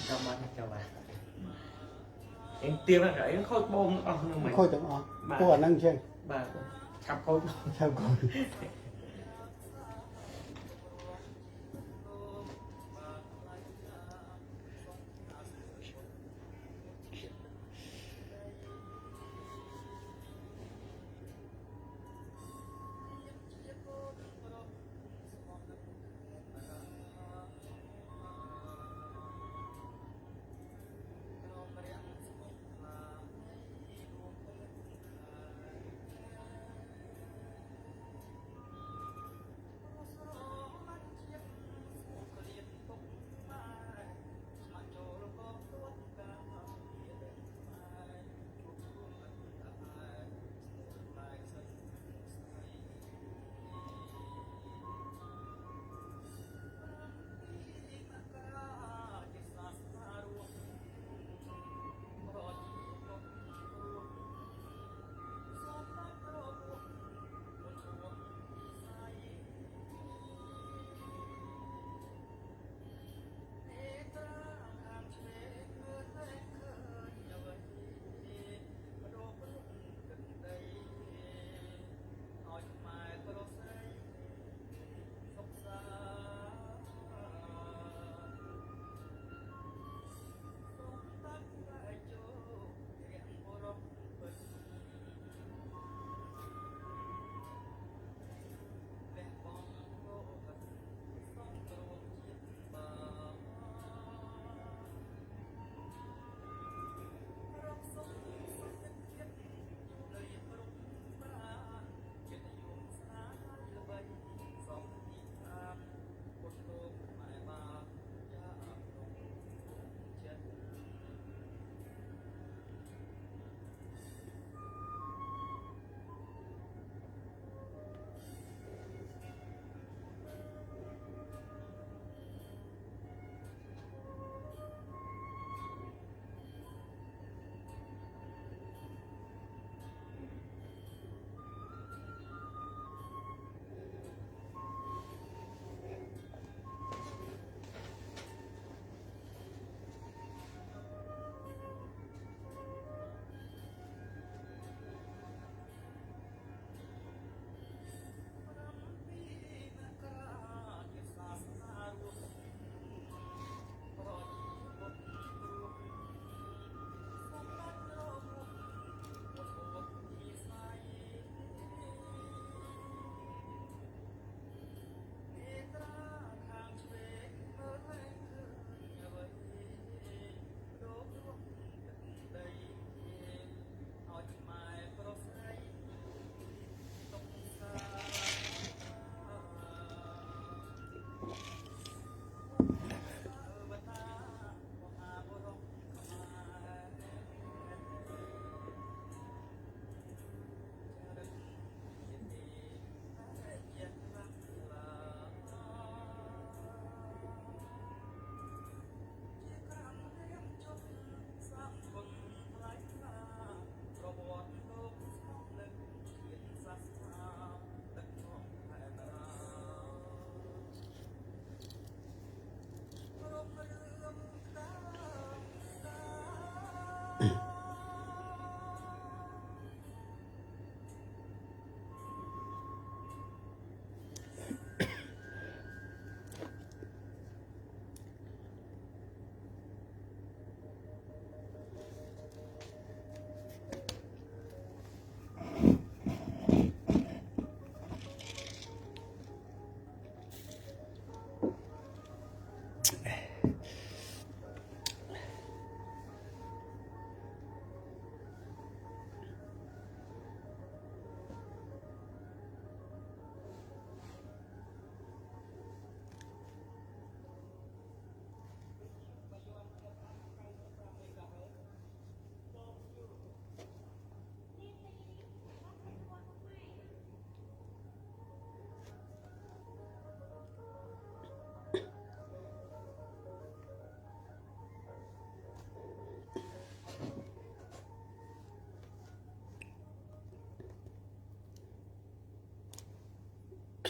ចាំបានចាំបានអេងទៀបហ្នឹងអេងខូចបូមអស់ហ្នឹងមិន ខូចទាំងអស់ពួកអាហ្នឹងចឹង បាទឆាប់ខូច ឆាប់ខូច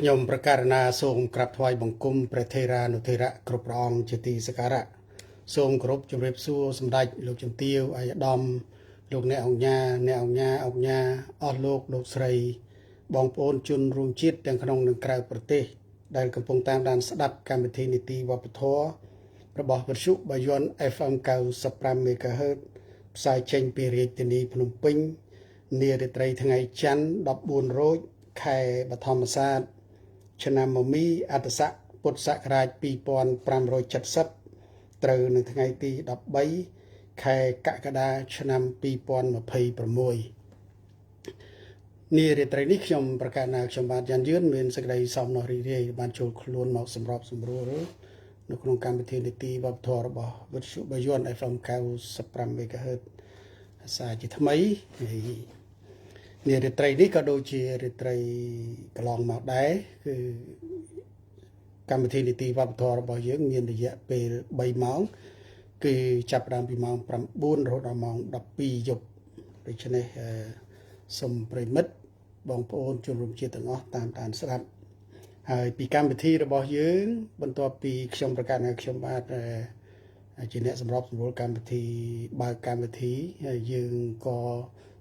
ខ្ញុំប្រកាសណាសូមក្រាបថ្វាយបង្គំព្រះថេរានុថេរៈគ្រប់ព្រះអង្គជាទីសក្ការៈសូមគោរពជម្រាបសួរសម្ដេចលោកជំទាវអាយដាមលោកអ្នកអង្គញាអ្នកអង្គញាអង្គញាអស់លោកលោកស្រី បងប្អូនជនរួមជាតិទាំងក្នុងនិងក្រៅប្រទេស ដែលកំពុងតាមដានស្ដាប់កម្មវិធីនីតិវប្បធម៌របស់វិទ្យុបាយ័ន FM 95 MHz ផ្សាយចេញពីរាជធានីភ្នំពេញនារាត្រីថ្ងៃច័ន្ទ14រោចខែបឋមសាទឆ្នាំមមីអត្តស័កពុទ្ធសករាជ2570ត្រូវនៅថ្ងៃទី13ខែកក្កដាឆ្នាំ2026នារាត្រីនេះខ្ញុំប្រកាសណាខ្ញុំបាទយ៉ាន់យឿនមានសេចក្តីសោមនស្សរីករាយបានចូលខ្លួនមកសម្របសម្រួលនៅក្នុងកម្មវិធីនីតិវប្បធម៌របស់វិទ្យុបាយ័ន FM 95 MHz អាសាជាថ្មីហើយនារាត្រីនេះក៏ដូចជារាត្រីកន្លងមកដែរគឺកម្មវិធីនីតិវប្បធម៌របស់យើងមានរយៈពេល3ម៉ោងគឺចាប់ផ្ដើមពីម៉ោង9រហូតដល់ម៉ោង12យប់ដូច្នេះសូមប្រិមិត្តបងប្អូនជនរួមជាតិទាំងអស់តាមដានស្ដាប់ហើយពីកម្មវិធីរបស់យើងបន្ទាប់ពីខ្ញុំប្រកាសថាខ្ញុំបាទជាអ្នកសម្របសម្រួលកម្មវិធីបើកកម្មវិធីហើយយើងក៏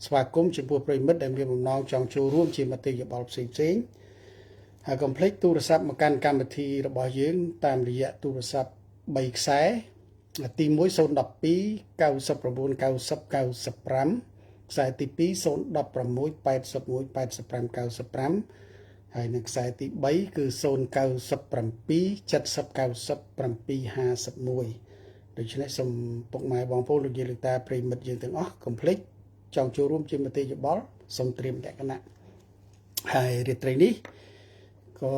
ស្វាគមន៍ចំពោះប្រិមិត្តដែលមានបំណងចង់ចូលរួមជាមតិយោបល់ផ្សេងផ្សេងហើយកុំភ្លេចទូរស័ព្ទមកកាន់កម្មវិធីរបស់យើងតាមរយៈទូរស័ព្ទ3ខ្សែទី1 012 99 90 95ខ្សែទី2 016 81 85 95ហើយនឹងខ្សែទី3គឺ097 70 90 751ដូច្នេះសូមពុកម៉ែបងប្អូនលោកយាយលោកតាប្រិមិត្តយើងទាំងអស់កុំភ្លេចចង់ចូលរួមជាមតិយោបល់សូមត្រៀមលក្ខណៈហើយរាត្រីនេះក៏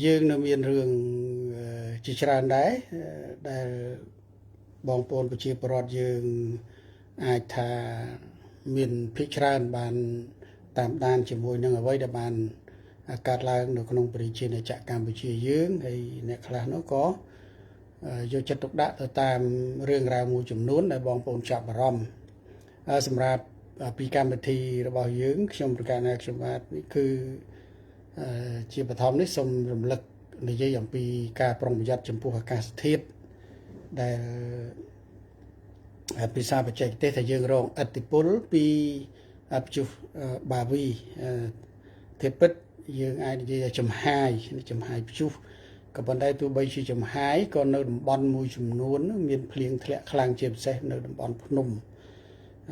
យើងនៅមានរឿងជាច្រើនដែរដែលបងប្អូនប្រជាពលរដ្ឋយើងអាចថាមានភាគច្រើនបានតាមដានជាមួយនឹងអ្វីដែលបានកើតឡើងនៅក្នុងប្រជាណាចក្រកម្ពុជាយើងហើយអ្នកខ្លះនោះក៏យកចិត្តទុកដាក់ទៅតាមរឿងរ៉ាវមួយចំនួនដែលបងប្អូនចាប់អារម្មណ៍សម្រាប់ពីកម្មវិធីរបស់យើងខ្ញុំប្រកាសណាខ្ញុំបាទនេះគឺជាបឋមនេះសូមរំលឹកនិយាយអំពីការប្រុងប្រយ័ត្នចំពោះអាកាសធាតុដែលភាសាបច្ចេកទេសថាយើងរងឥទ្ធិពលពីព្យុះបាវីធាតុពិតយើងអាចនិយាយថាចំហាយព្យុះក៏ប៉ុន្តែទោះបីជាចំហាយក៏នៅតំបន់មួយចំនួនមានភ្លៀងធ្លាក់ខ្លាំងជាពិសេសនៅតំបន់ភ្នំ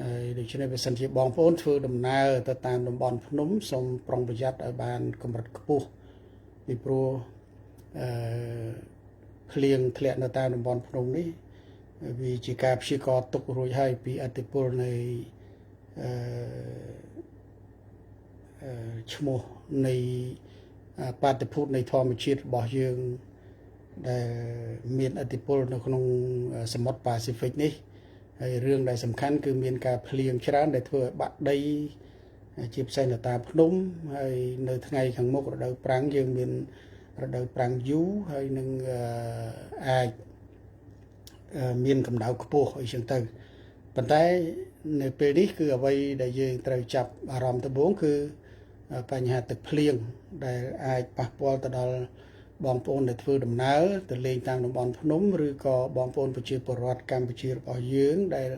ហើយដូច្នេះបើសិនជាបងប្អូនធ្វើដំណើរទៅតាមតំបន់ភ្នំសូមប្រុងប្រយ័ត្នឲ្យបានកម្រិតខ្ពស់ពីព្រោះភ្លៀងធ្លាក់នៅតាមតំបន់ភ្នំនេះវាជាការព្យាករណ៍ទុករួចហើយពីឥទ្ធិពលនៃឈ្មោះនៃបាតុភូតនៃធម្មជាតិរបស់យើងដែលមានឥទ្ធិពលនៅក្នុងសមុទ្រប៉ាស៊ីហ្វិកនេះហើយរឿងដែលសំខាន់គឺមានការភ្លៀងច្រើនដែលធ្វើឲ្យបាក់ដីជាពិសេសនៅតាមភ្នំហើយនៅថ្ងៃខាងមុខរដូវប្រាំងយើងមានរដូវប្រាំងយូរហើយនឹងអាចមានកម្ដៅខ្ពស់អីចឹងទៅប៉ុន្តែនៅពេលនេះគឺអ្វីដែលយើងត្រូវចាប់អារម្មណ៍ដំបូងគឺបញ្ហាទឹកភ្លៀងដែលអាចប៉ះពាល់ទៅដល់បងប្អូនដែលធ្វើដំណើរទៅលេងតាមតំបន់ភ្នំឬក៏បងប្អូនប្រជាពលរដ្ឋកម្ពុជារបស់យើងដែល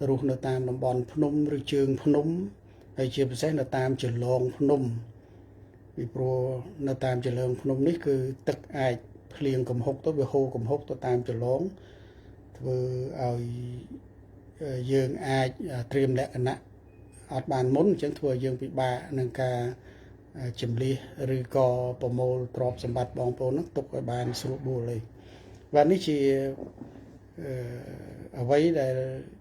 រស់នៅតាមតំបន់ភ្នំឬជើងភ្នំហើយជាពិសេសនៅតាមចលងភ្នំពីព្រោះនៅតាមចលងភ្នំនេះគឺទឹកអាចភ្លៀងកំហុកទៅវាហូរកំហុកទៅតាមចលងធ្វើឲ្យយើងអាចត្រៀមលក្ខណៈអត់បានមុនអញ្ចឹងធ្វើឲ្យយើងពិបាកនឹងការជំលះឬក៏ប្រមូលទ្រព្យសម្បត្តិបងប្អូនហ្នឹងទុកឲ្យបានស្រួលបួលឯងបាទនេះជាអ្វីដែល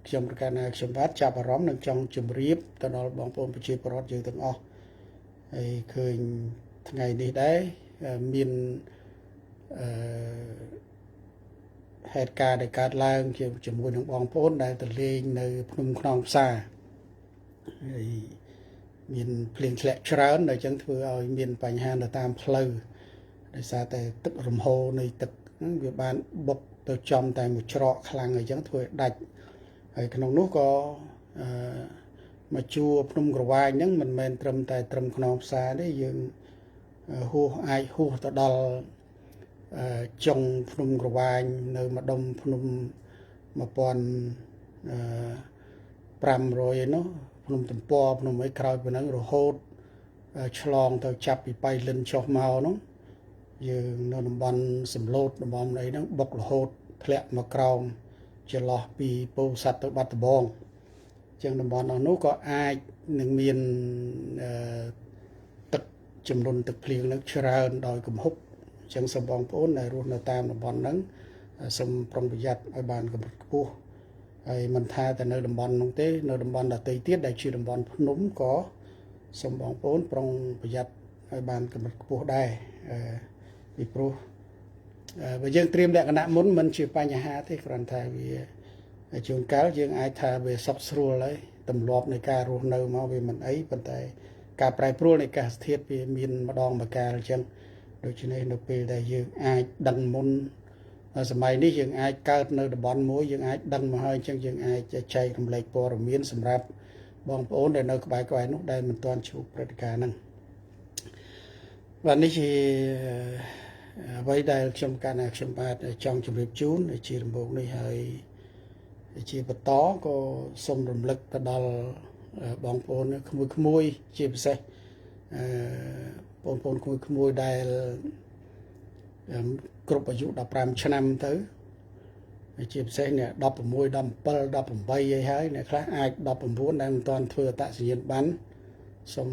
ខ្ញុំប្រកាសណាខ្ញុំបាទចាប់អារម្មណ៍និងចង់ជម្រាបទៅដល់បងប្អូនប្រជាពលរដ្ឋយើងទាំងអស់ហើយឃើញថ្ងៃនេះដែរមានហេតុការណ៍ដែលកើតឡើងជាមួយនឹងបងប្អូនដែលទៅលេងនៅភ្នំខ្នងផ្សារហើយមានភ្លៀងធ្លាក់ច្រើនដែលចឹងធ្វើឲ្យមានបញ្ហានៅតាមផ្លូវដោយសារតែទឹករំហូរនៃទឹកហ្នឹងវាបានបុកទៅចំតែមួយច្រកខ្លាំងអញ្ចឹងធ្វើឲ្យដាច់ហើយក្នុងនោះក៏មកជួរភ្នំក្រវាញហ្នឹងមិនមែនត្រឹមតែត្រឹមខ្នងផ្សារទេយើង ហួសអាចហួសទៅដល់ចុងភ្នំក្រវាញនៅម្ដុំភ្នំ1500ឯនោះភ្នំទំព័រភ្នំអីក្រោយពីហ្នឹងរហូតឆ្លងទៅចាប់ពីបៃលិនចុះមកនោះយើងនៅតំបន់សំឡូតតំបន់អីហ្នឹងបុករហូតធ្លាក់មកក្រោមចន្លោះពីពោធិ៍សាត់ទៅបាត់ដំបងចឹងតំបន់នោះក៏អាចនឹងមានទឹកចំនួនទឹកភ្លៀងនឹងច្រើនដោយគំហុកចឹងសូមបងប្អូនដែលរស់នៅតាមតំបន់ហ្នឹងសូមប្រុងប្រយ័ត្នឲ្យបានកម្រិតខ្ពស់ហើយមិនថាតែនៅតំបន់នោះទេនៅតំបន់ដទៃទៀតដែលជាតំបន់ភ្នំក៏សូមបងប្អូនប្រុងប្រយ័ត្នឲ្យបានកម្រិតខ្ពស់ដែរពីព្រោះបើយើងត្រៀមលក្ខណៈមុនមិនជាបញ្ហាទេគ្រាន់តែវាជួនកាលយើងអាចថាវាសុខស្រួលហើយទម្លាប់នៃការរស់នៅមកវាមិនអីប៉ុន្តែការប្រែប្រួលនៃអាកាសធាតុវាមានម្ដងម្កាលអញ្ចឹងដូច្នេះនៅពេលដែលយើងអាចដឹងមុនសម័យនេះយើងអាចកើតនៅតំបន់មួយយើងអាចដឹងមកហើយអញ្ចឹងយើងអាចចែករំលែកព័ត៌មានសម្រាប់បងប្អូនដែលនៅក្បែរៗនោះដែលមិនទាន់ជួបព្រឹត្តិការណ៍ហ្នឹងបាទនេះជាអ្វីដែលខ្ញុំកាលណាខ្ញុំបាទចង់ជម្រាបជូនជាដំបូងនេះហើយជាបន្តក៏សូមរំលឹកទៅដល់បងប្អូនក្មួយៗជាពិសេសបងប្អូនក្មួយៗដែលគ្រប់អាយុ15ឆ្នាំទៅជាពិសេសអ្នក16 17 18អីហើយអ្នកខ្លះអាច19ដែលមិនទាន់ធ្វើអត្តសញ្ញាណប័ណ្ណសូម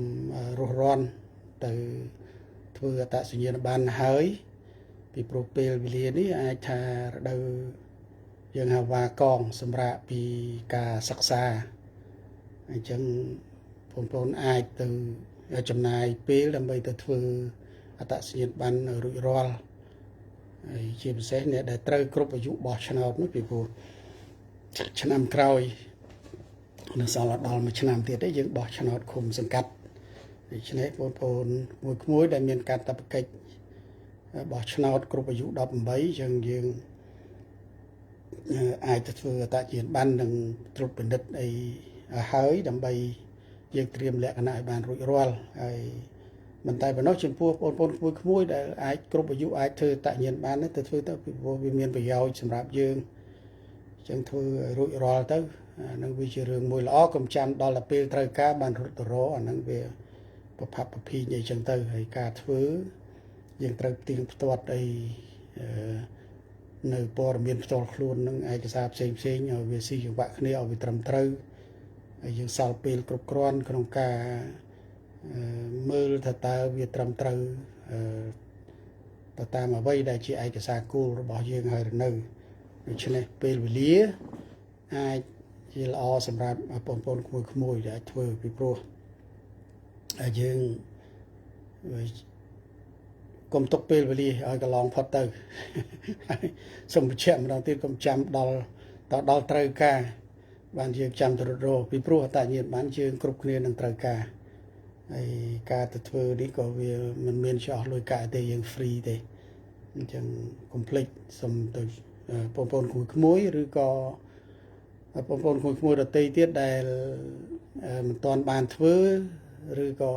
រស់រាន់ទៅធ្វើអត្តសញ្ញាណប័ណ្ណហើយពីព្រោះពេលវេលានេះអាចថារដូវយើងហៅវ៉ាកងសម្រាប់ពីការសិក្សាអញ្ចឹងបងប្អូនអាចទៅចំណាយពេលដើម្បីទៅធ្វើអត្តសញ្ញាណប័ណ្ណរួចរាល់ហើយជាពិសេសអ្នកដែលត្រូវគ្រប់អាយុបោះឆ្នោតនោះពីព្រោះឆ្នាំក្រោយនៅសល់ដល់មួយឆ្នាំទៀតទេយើងបោះឆ្នោតឃុំសង្កាត់ដូច្នេះបងប្អូនមួយៗដែលមានកាតព្វកិច្ចបោះឆ្នោតគ្រប់អាយុ18ចឹងយើងអាចទៅធ្វើអត្តសញ្ញាណប័ណ្ណនិងត្រួតពិនិត្យអីហើយដើម្បីយើងត្រៀមលក្ខណៈឲ្យបានរួចរាល់ហើយមិនតែប៉ុណ្ណោះចំពោះបងប្អូនក្មួយៗដែលអាចគ្រប់អាយុអាចធ្វើអត្តសញ្ញាណប័ណ្ណទៅធ្វើទៅពីព្រោះវាមានប្រយោជន៍សម្រាប់យើងចឹងធ្វើឲ្យរួចរាល់ទៅអានឹងវាជារឿងមួយល្អកុំចាំដល់តែពេលត្រូវការបានរត់ទៅរកអានឹងវាប្រផាប់ប្រភីអីចឹងទៅហើយការធ្វើយើងត្រូវផ្ទៀងផ្ទាត់អីនៅព័ត៌មានផ្ទាល់ខ្លួននឹងឯកសារផ្សេងផ្សេងឲ្យវាស៊ីចង្វាក់គ្នាឲ្យវាត្រឹមត្រូវហើយយើងសល់ពេលគ្រប់គ្រាន់ក្នុងការមើលថាតើវាត្រឹមត្រូវទៅតាមអ្វីដែលជាឯកសារគោលរបស់យើងហើយនៅដូច្នេះពេលវេលាអាចជាល្អសម្រាប់បងប្អូនក្មួយៗដែលអាចធ្វើពីព្រោះយើងកុំទុកពេលវេលាឲ្យកន្លងផុតទៅសូមបញ្ជាក់ម្ដងទៀតកុំចាំដល់ដល់ត្រូវការបានយើងចាំទៅរត់រកពីព្រោះអត្តញ្ញាណបានយើងគ្រប់គ្នានឹងត្រូវការហើយការទៅធ្វើនេះក៏វាមិនមានចោះលុយកាក់ទេយើង free ទេអញ្ចឹងកុំភ្លេចសូមទៅបងប្អូនក្មួយៗឬក៏បងប្អូនក្មួយៗដទៃទៀតដែលមិនទាន់បានធ្វើឬក៏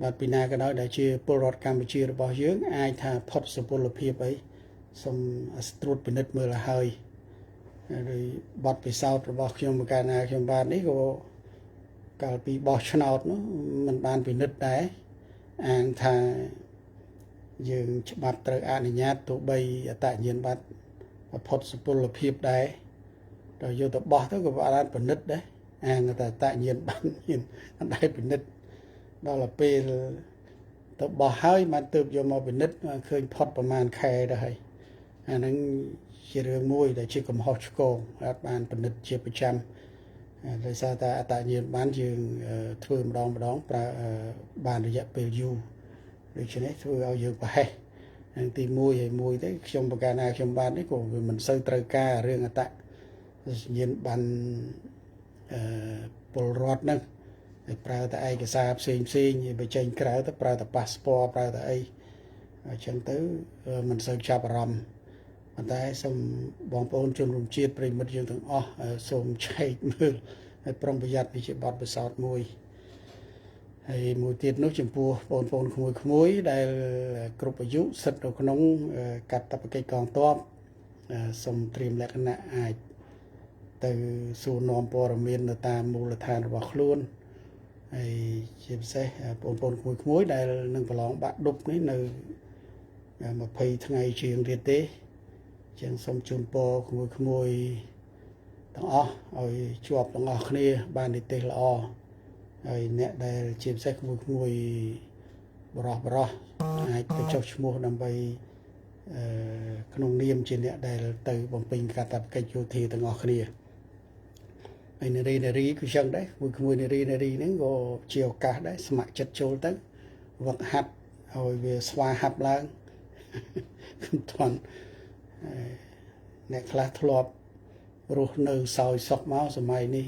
បាទពីណាក៏ដោយដែលជាពលរដ្ឋកម្ពុជារបស់យើងអាចថាផុតសុពលភាពអីសូមត្រួតពិនិត្យមើលឲ្យហើយដោយបទពិសោធន៍របស់ខ្ញុំកាលណាខ្ញុំបាទនេះក៏កាលពីបោះឆ្នោតនោះមិនបានពិនិត្យដែរអាងថាយើងច្បាប់ត្រូវអនុញ្ញាតទោះបីអត្តញ្ញាណប័ណ្ណផុតសុពលភាពដែរដល់យកទៅបោះទៅក៏បានពិនិត្យដែរអាងតែអត្តញ្ញាណប័ណ្ណមានអត់ដែរពិនិត្យដល់ពេលទៅបោះហើយបានទើបយកមកពិនិត្យឃើញផុតប្រហែលខែដែរហើយអាហ្នឹងជារឿងមួយដែលជាកំហុសឆ្គងអត់បានពិនិត្យជាប្រចាំដោយសារតែអត្តញ្ញាណបានយើងធ្វើម្ដងម្ដងប្រើបានរយៈពេលយូរដូច្នេះធ្វើឲ្យយើងប្រហែសនឹងទី1ហើយមួយទេខ្ញុំប្រកាសណាខ្ញុំបាននេះក៏វាមិនសូវត្រូវការរឿងអត្តសញ្ញាណបានពលរដ្ឋហ្នឹងហើយប្រើតែឯកសារផ្សេងផ្សេងបើចេញក្រៅទៅប្រើតែប៉ាសពតប្រើតែអីអញ្ចឹងទៅមិនសូវចាប់អារម្មណ៍ប៉ុន្តែសូមបងប្អូនជនរួមជាតិប្រិយមិត្តយើងទាំងអស់សូមឆែកមើលហើយប្រុងប្រយ័ត្ននេះជាបទពិសោធន៍មួយ ហើយមួយទៀតនោះចំពោះបងប្អូនក្មួយៗដែលគ្រប់អាយុសិទ្ធនៅក្នុងកាតព្វកិច្ចកងទ័ពសូមត្រៀមលក្ខណៈអាចទៅសួរនាំព័ត៌មាននៅតាមមូលដ្ឋានរបស់ខ្លួនហើយជាពិសេសបងប្អូនក្មួយៗដែលនឹងប្រឡងបាក់ឌុបនេះនៅ20ថ្ងៃជាងទៀតទេចឹងសូមជូនពរក្មួយៗទាំងអស់ឲ្យជាប់ទាំងអស់គ្នាបាននិទេសល្អហើយអ្នកដែលជាពិសេសក្មួយៗបរោះបរោះអាចទៅចុះឈ្មោះដើម្បីក្នុងនាមជាអ្នកដែលទៅបំពេញកាតព្វកិច្ចយោធាទាំងអស់គ្នាហើយនារីនារីគឺចឹងដែរក្មួយៗនារីនារីហ្នឹងក៏ជាឱកាសដែរស្ម័គ្រចិត្តចូលទៅវឹកហាត់ឲ្យវាស្វាហាប់ឡើងមិនទាន់អ្នកខ្លះធ្លាប់រស់នៅសោយសុខមកសម័យនេះ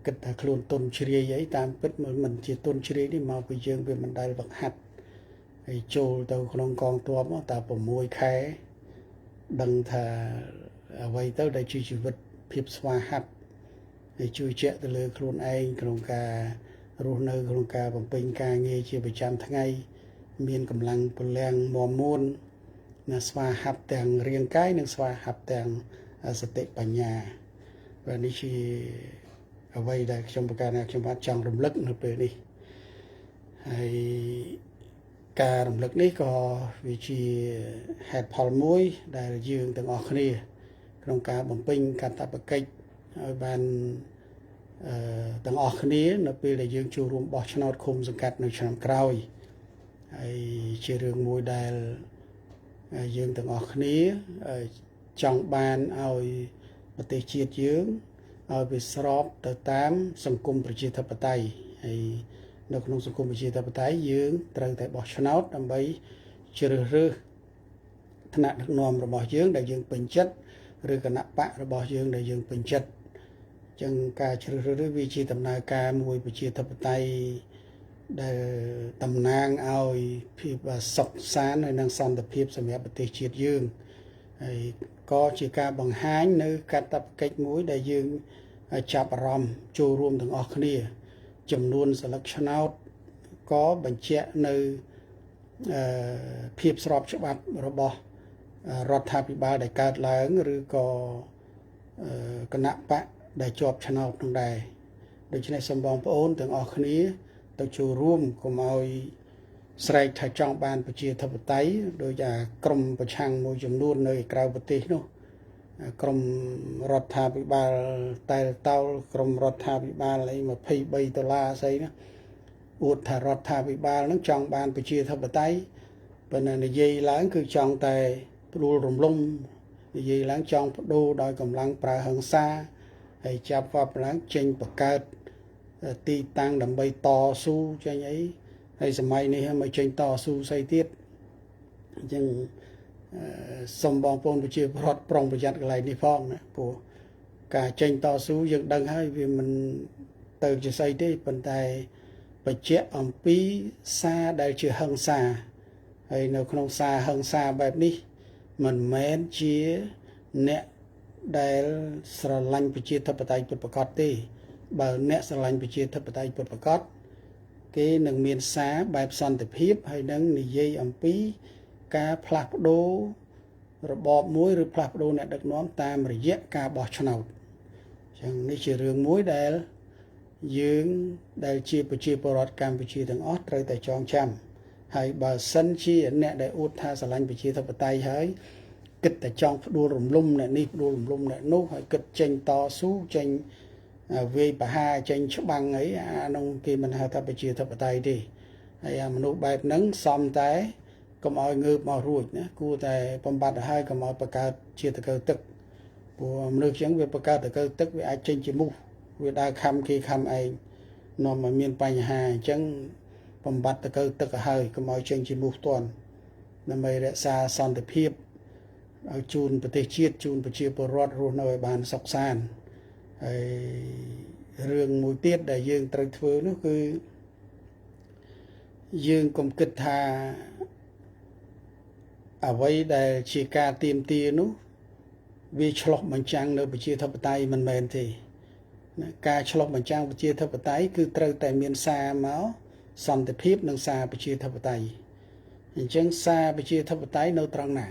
គិតថាខ្លួនទុនជ្រាយអីតាមពិតមិនជាទុនជ្រាយនេះមកពីយើងវាមិនដែលវឹកហាត់ហើយចូលទៅក្នុងកងទ័ពមកតែ6ខែដឹងថាអ្វីទៅដែលជាជីវិតភាពស្វាហាប់ហើយជួយជាក់ទៅលើខ្លួនឯងក្នុងការរស់នៅក្នុងការបំពេញការងារជាប្រចាំថ្ងៃមានកម្លាំងពលំមាំមួនណាស្វាហាប់ទាំងរាងកាយនិងស្វាហាប់ទាំងសតិបញ្ញាបាទនេះជាអ្វីដែលខ្ញុំប្រកាសថាខ្ញុំបាទចង់រំលឹកនៅពេលនេះហើយការរំលឹកនេះក៏វាជាហេតុផលមួយដែលយើងទាំងអស់គ្នាក្នុងការបំពេញកាតព្វកិច្ចឲ្យបានទាំងអស់គ្នានៅពេលដែលយើងចូលរួមបោះឆ្នោតឃុំសង្កាត់នៅឆ្នាំក្រោយហើយជារឿងមួយដែលយើងទាំងអស់គ្នាចង់បានឲ្យប្រទេសជាតិយើងឲ្យវាស្របទៅតាមសង្គមប្រជាធិបតេយ្យហើយនៅក្នុងសង្គមប្រជាធិបតេយ្យយើងត្រូវតែបោះឆ្នោតដើម្បីជ្រើសរើសថ្នាក់ដឹកនាំរបស់យើងដែលយើងពេញចិត្តឬគណៈបករបស់យើងដែលយើងពេញចិត្តចឹងការជ្រើសរើសវាជាដំណើរការមួយប្រជាធិបតេយ្យដែលតំណាងឲ្យភាពសុខសាន្តហើយនិងសន្តិភាពសម្រាប់ប្រទេសជាតិយើងហើយក៏ជាការបង្ហាញនៅកាតព្វកិច្ចមួយដែលយើងចាប់អារម្មណ៍ចូលរួមទាំងអស់គ្នាចំនួនសន្លឹកឆ្នោតក៏បញ្ជាក់នៅភាពស្របច្បាប់របស់រដ្ឋាភិបាលដែលកើតឡើងឬក៏គណៈបកដែលជាប់ឆ្នោតនោះដែរដូច្នេះសូមបងប្អូនទាំងអស់គ្នាទៅចូលរួមកុំឲ្យស្រែកថាចង់បានប្រជាធិបតេយ្យដោយអាក្រមប្រឆាំងមួយចំនួននៅក្រៅប្រទេសនោះក្រមរដ្ឋាភិបាលតែលតោលក្រមរដ្ឋាភិបាលអី23ដុល្លារស្អីណាអួតថារដ្ឋាភិបាលនឹងចង់បានប្រជាធិបតេយ្យប៉ុន្តែនិយាយឡើងគឺចង់តែផ្ដួលរំលំនិយាយឡើងចង់បដូរដោយកម្លាំងប្រើហិង្សាហើយចាប់វ៉ាប់ឡើងចេញបង្កើតទីតាំងដើម្បីតស៊ូចេញអីហើយសម័យនេះមកចេញតស៊ូស្អីទៀតអញ្ចឹងសូមបងប្អូនប្រជាពលរដ្ឋប្រុងប្រយ័ត្នកន្លែងនេះផងណាព្រោះការចេញតស៊ូយើងដឹងហើយវាមិនទៅជាស្អីទេប៉ុន្តែបញ្ជាក់អំពីសារដែលជាហិង្សាហើយនៅក្នុងសារហិង្សាបែបនេះមិនមែនជាអ្នកដែលស្រឡាញ់ប្រជាធិបតេយ្យពិតប្រាកដទេបើអ្នកស្រឡាញ់ប្រជាធិបតេយ្យពិតប្រាកដគេនឹងមានសារបែបសន្តិភាពហើយនឹងនិយាយអំពីការផ្លាស់ប្ដូររបបមួយឬផ្លាស់ប្ដូរអ្នកដឹកនាំតាមរយៈការបោះឆ្នោតអញ្ចឹងនេះជារឿងមួយដែលយើងដែលជាប្រជាពលរដ្ឋកម្ពុជាទាំងអស់ត្រូវតែចងចាំហើយបើសិនជាអ្នកដែលអួតថាស្រឡាញ់ប្រជាធិបតេយ្យហើយគិតតែចង់ផ្ដួលរំលំអ្នកនេះផ្ដួលរំលំអ្នកនោះហើយគិតចេញតស៊ូចេញវាយប្រហារចេញច្បាំងអីអានោះគេមិនហៅថាប្រជាធិបតេយ្យទេហើយអាមនុស្សបែបហ្នឹងសំតែកុំឲ្យងើបមករួចណាគួរតែបំបត្តិឲ្យកុំឲ្យបង្កើតជាតកៅទឹកព្រោះមនុស្សចឹងវាបង្កើតតកៅទឹកវាអាចចេញជាមូសវាដើរខំគេខំឯងនាំឲ្យមានបញ្ហាអញ្ចឹងបំបត្តិតកៅទឹកឲ្យហើយកុំឲ្យចេញជាមូសទាន់ដើម្បីរក្សាសន្តិភាពឲ្យជូនប្រទេសជាតិជូនប្រជាពលរដ្ឋរស់នៅឲ្យបានសុខសាន្តហើយរឿងមួយទៀតដែលយើងត្រូវធ្វើនោះគឺយើងកុំគិតថាអ្វីដែលជាការទាមទារនោះវាឆ្លុះបញ្ចាំងនៅប្រជាធិបតេយ្យមិនមែនទេណាការឆ្លុះបញ្ចាំងប្រជាធិបតេយ្យគឺត្រូវតែមានសារមក សន្តិភាពនិងសារប្រជាធិបតេយ្យអញ្ចឹងសារប្រជាធិបតេយ្យនៅត្រង់ណា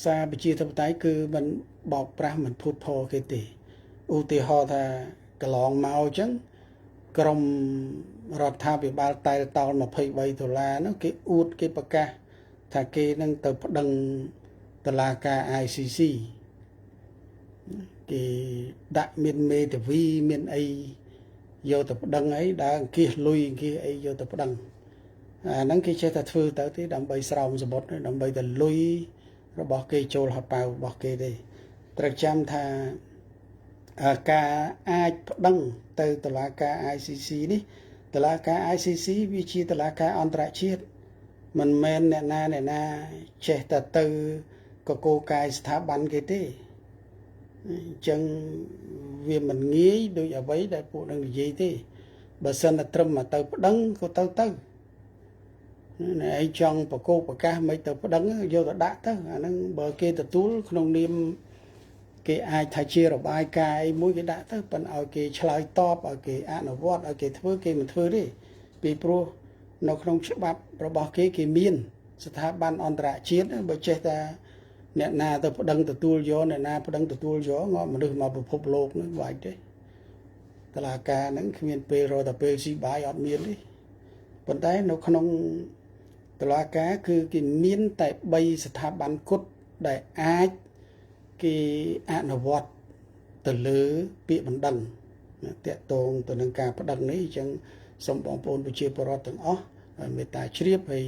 សារប្រជាធិបតេយ្យគឺមិនបោកប្រាស់មិនភូតភរគេទេឧទាហរណ៍ថាកន្លងមកអញ្ចឹងក្រមរដ្ឋាភិបាលតែលតោល23ដុល្លារនោះគេអួតគេប្រកាសថាគេនឹងទៅប្តឹងតុលាការ ICC គេដាក់មានមេធាវីមានអីយកទៅប្តឹងអីដើរអង្គាសលុយអង្គាសអីយកទៅប្តឹងអាហ្នឹងគេចេះតែធ្វើទៅទេដើម្បីស្រោមសម្បត្តិដើម្បីតែលុយរបស់គេចូលហប៉ៅរបស់គេទេត្រូវចាំថាការអាចប្តឹងទៅតុលាការ ICC នេះតុលាការ ICC វាជាតុលាការអន្តរជាតិមិនមែនអ្នកណាអ្នកណាចេះតែទៅកកោកាយស្ថាប័នគេទេអញ្ចឹងវាមិនងាយដូចអ្វីដែលពួកនឹងនិយាយទេបើសិនតែត្រឹមមកទៅប្តឹងក៏ទៅទៅណែឯងចង់ប្រកោកប្រកាសមិនទៅប្តឹងយកទៅដាក់ទៅអាហ្នឹងបើគេទទួលក្នុងនាមគេអាចថាជារបាយការណ៍អីមួយគេដាក់ទៅប៉ុន្តែឲ្យគេឆ្លើយតបឲ្យគេអនុវត្តឲ្យគេធ្វើគេមិនធ្វើទេពីព្រោះនៅក្នុងច្បាប់របស់គេគេមានស្ថាប័នអន្តរជាតិបើចេះតែអ្នកណាទៅប្តឹងទទួលយកអ្នកណាប្តឹងទទួលយកងាប់មនុស្សមកពិភពលោកហ្នឹងបាច់ទេតឡាការហ្នឹងគ្មានពេលរកតែពេលស៊ីបាយអត់មានទេប៉ុន្តែនៅក្នុងតឡាការគឺគេមានតែ3ស្ថាប័នគត់ដែលអាចគេអនុវត្តទៅលើពាក្យបណ្ដឹងតាក់ទងទៅនឹងការប្តឹងនេះអញ្ចឹងសូមបងប្អូនប្រជាពលរដ្ឋទាំងអស់មេត្តាជ្រាបហើយ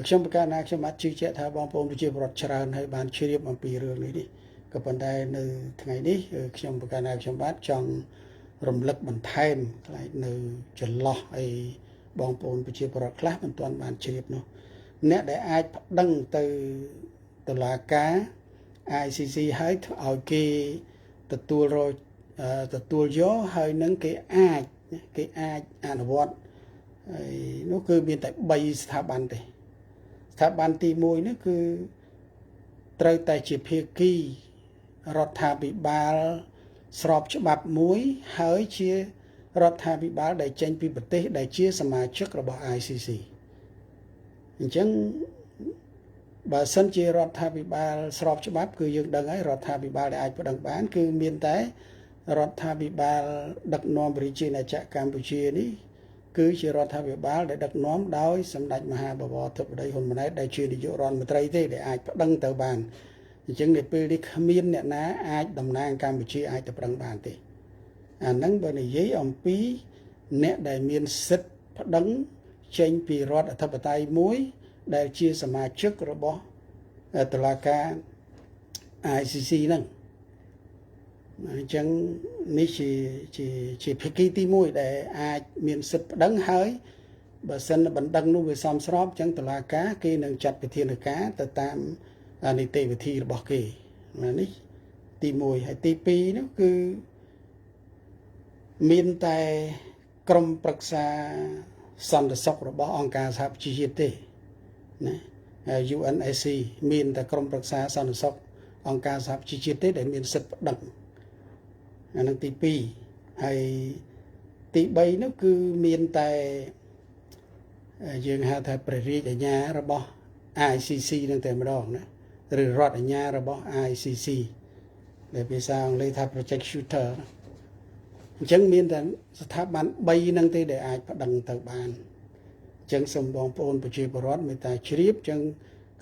ខ្ញុំប្រកាសណាខ្ញុំអត់ជឿជាក់ថាបងប្អូនប្រជាពលរដ្ឋច្រើនហើយបានជ្រាបអំពីរឿងនេះនេះក៏ប៉ុន្តែនៅថ្ងៃនេះខ្ញុំប្រកាសណាខ្ញុំបាទចង់រំលឹកបន្ថែមខ្លាចនៅចន្លោះអីបងប្អូនប្រជាពលរដ្ឋខ្លះមិនទាន់បានជ្រាបនោះអ្នកដែលអាចប្តឹងទៅតុលាការ ICC ហើយឲ្យគេទទួលរទទួលយកហើយនឹងគេអាចអនុវត្តហើយនោះគឺមានតែ3ស្ថាប័នទេស្ថាប័នទី1នេះគឺត្រូវតែជាភាគីរដ្ឋាភិបាលស្របច្បាប់មួយហើយជារដ្ឋាភិបាលដែលចេញពីប្រទេសដែលជាសមាជិករបស់ ICC អញ្ចឹងបើសិនជារដ្ឋាភិបាលស្របច្បាប់គឺយើងដឹងហើយរដ្ឋាភិបាលដែលអាចប្តឹងបានគឺមានតែរដ្ឋាភិបាលដឹកនាំប្រជាណាចក្រកម្ពុជានេះគឺជារដ្ឋាភិបាលដែលដឹកនាំដោយសម្ដេចមហាបវរធិបតីហ៊ុនម៉ាណែតដែលជានាយករដ្ឋមន្ត្រីទេដែលអាចប្តឹងទៅបានអញ្ចឹងនៅពេលនេះគ្មានអ្នកណាអាចតំណាងកម្ពុជាអាចទៅប្តឹងបានទេអាហ្នឹងបើនិយាយអំពីអ្នកដែលមានសិទ្ធិប្តឹងចេញពីរដ្ឋអធិបតេយ្យមួយដែលជាសមាជិករបស់តុលាការ ICC ហ្នឹងអញ្ចឹងនេះជាភាគីទី1ដែលអាចមានសិទ្ធិប្តឹងហើយបើសិនបណ្ដឹងនោះវាសមស្របអញ្ចឹងតុលាការគេនឹងចាត់វិធានការទៅតាមនីតិវិធីរបស់គេនេះទី1ហើយទី2នោះគឺមានតែក្រុមប្រឹក្សាសន្តិសុខរបស់អង្គការសហប្រជាជាតិទេណា UNSC មានតែក្រុមប្រឹក្សាសន្តិសុខអង្គការសហប្រជាជាតិទេដែលមានសិទ្ធិប្តឹងអានឹងទី2ហើយទី3នោះគឺមានតែយើងហៅថាព្រះរាជអាជ្ញារបស់ ICC នឹងតែម្ដងណាឬរដ្ឋអាជ្ញារបស់ ICC ដែលភាសាអង់គ្លេសថា prosecutor អញ្ចឹងមានតែស្ថាប័ន3ហ្នឹងទេដែលអាចប្តឹងទៅបានអញ្ចឹងសូមបងប្អូនប្រជាពលរដ្ឋមេត្តាជ្រាបអញ្ចឹង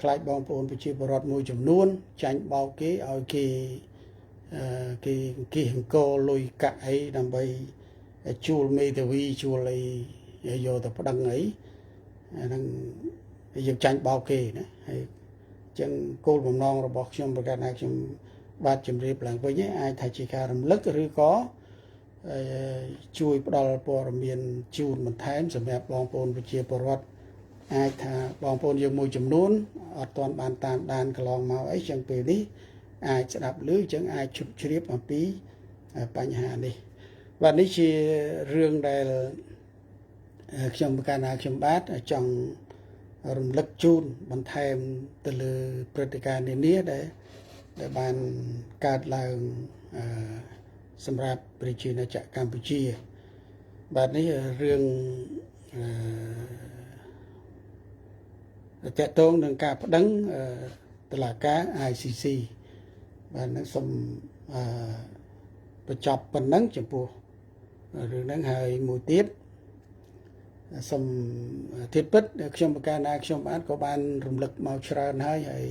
ខ្លាចបងប្អូនប្រជាពលរដ្ឋមួយចំនួនចាញ់បោកគេឲ្យគេគេគេអង្គលុយកាក់អីដើម្បីជួលមេធាវីជួលអីយកទៅប្តឹងអីអាហ្នឹងយើងចាញ់បោកគេណាហើយអញ្ចឹងគោលបំណងរបស់ខ្ញុំប្រកាសថាខ្ញុំបាទជម្រាបឡើងវិញអាចថាជាការរំលឹកឬក៏ជួយផ្ដល់ព័ត៌មានជូនបន្ថែមសម្រាប់បងប្អូនប្រជាពលរដ្ឋអាចថាបងប្អូនយើងមួយចំនួនអត់ទាន់បានតាមដានកន្លងមកអីចឹងពេលនេះអាចស្ដាប់ឮចឹងអាចជជ្រាបអំពីបញ្ហានេះបាទនេះជារឿងដែលខ្ញុំប្រកាសណាខ្ញុំបាទចង់រំលឹកជូនបន្ថែមទៅលើព្រឹត្តិការណ៍នានាដែលបានកើតឡើងសម្រាប់ប្រជាណាចក្រកម្ពុជាបាទនេះរឿង តកតងនឹងការប្តឹងតុលាការ ICC បាទនឹងសូមអឺបញ្ចប់ប៉ុណ្ណឹងចំពោះរឿងហ្នឹងហើយមួយទៀតសូមធៀបពិតខ្ញុំប្រកាសណាខ្ញុំបានក៏បានរំលឹកមកច្រើនហើយហើយ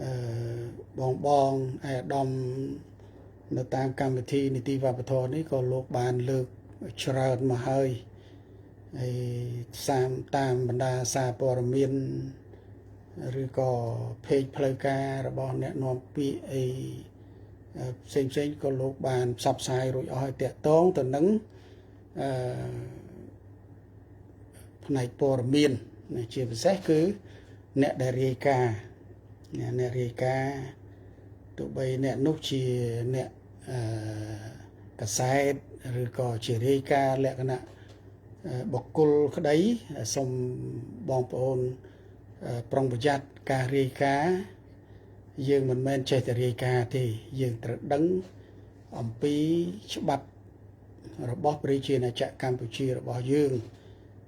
អឺបងបងអាដាមនៅតាមកម្មវិធីនីតិវប្បធម៌នេះក៏លោកបានលើកច្រើនមកហើយហើយសាមតាមបណ្ដាសារព័ត៌មានឬក៏ page ផ្លូវការរបស់អ្នកនាំពាក្យអីផ្សេងផ្សេងក៏លោកបានផ្សព្វផ្សាយរួចអស់ហើយតាក់ទងទៅនឹងអឺផ្នែកព័ត៌មានជាពិសេសគឺអ្នកដែលរាយការណ៍អ្នករាយការណ៍ទោះបីអ្នកនោះជាអ្នកអឺកសែតឬក៏ជារាយការណ៍លក្ខណៈបុគ្គលក្តីសូមបងប្អូនប្រុងប្រយ័ត្នការរាយការណ៍យើងមិនមែនចេះតែរាយការណ៍ទេយើងត្រូវដឹងអំពីច្បាប់របស់ប្រជាណាចក្រកម្ពុជារបស់យើង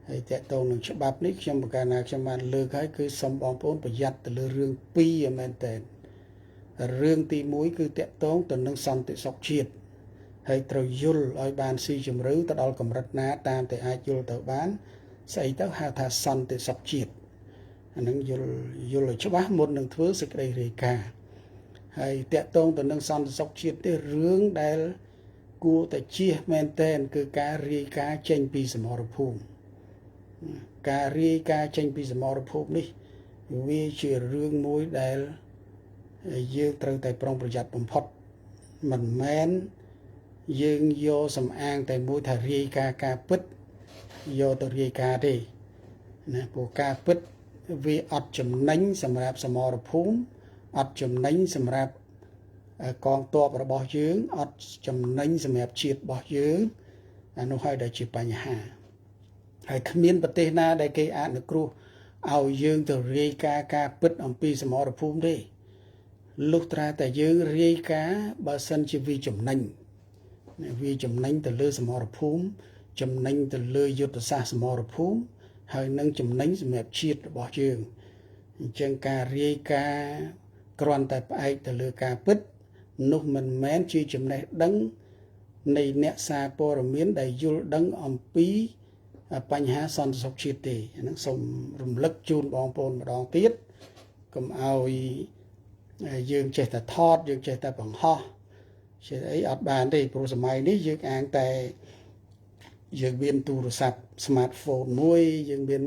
ហើយតកតងនឹងច្បាប់នេះខ្ញុំប្រកាសណាខ្ញុំបានលើកហើយគឺសូមបងប្អូនប្រយ័ត្នទៅលើរឿងពីរមែនតើរឿងទី1គឺតកតងទៅនឹងសន្តិសុខជាតិហើយត្រូវយល់ឲ្យបានស៊ីជម្រៅទៅដល់កម្រិតណាតាមតែអាចយល់ទៅបានស្អីទៅហៅថាសន្តិសុខជាតិអានឹងយល់យល់ឲ្យច្បាស់មុននឹងធ្វើសេចក្តីរាយការណ៍ហើយតកតងទៅនឹងសន្តិសុខជាតិទេរឿងដែលគួរតែជៀសមែនតែនគឺការរាយការណ៍ចេញពីសមរភូមិការរាយការណ៍ចេញពីសមរភូមិនេះវាជារឿងមួយដែលយើងត្រូវតែប្រុងប្រយ័ត្នបំផុតមិនមែនយើងយកសំអាងតែមួយថារាយការណ៍ការពិតយកទៅរាយការណ៍ទេណាព្រោះការពិតវាអត់ចំណេញសម្រាប់សមរភូមិអត់ចំណេញសម្រាប់កងទ័ពរបស់យើងអត់ចំណេញសម្រាប់ជាតិរបស់យើងអានោះហើយដែលជាបញ្ហាហើយគ្មានប្រទេសណាដែលគេអនុគ្រោះឲ្យយើងទៅរាយការណ៍ការពិតអំពីសមរភូមិទេលុះត្រាតែយើងរាយការណ៍បើសិនជាវាចំណេញវាចំណេញទៅលើសមរភូមិចំណេញទៅលើយុទ្ធសាស្ត្រសមរភូមិហើយនឹងចំណេញសម្រាប់ជាតិរបស់យើងអញ្ចឹងការរាយការណ៍គ្រាន់តែផ្អែកទៅលើការពិតនោះមិនមែនជាចំណេះដឹងនៃអ្នកសារព័ត៌មានដែលយល់ដឹងអំពីបញ្ហាសន្តិសុខជាតិទេអាហ្នឹងសូមរំលឹកជូនបងប្អូនម្ដងទៀតកុំឲ្យយើងចេះតែថតយើងចេះតែបង្ហោះចេះអីអត់បានទេព្រោះសម័យនេះយើងអាងតែយើងមានទូរស័ព្ទ smartphone មួយយើងមាន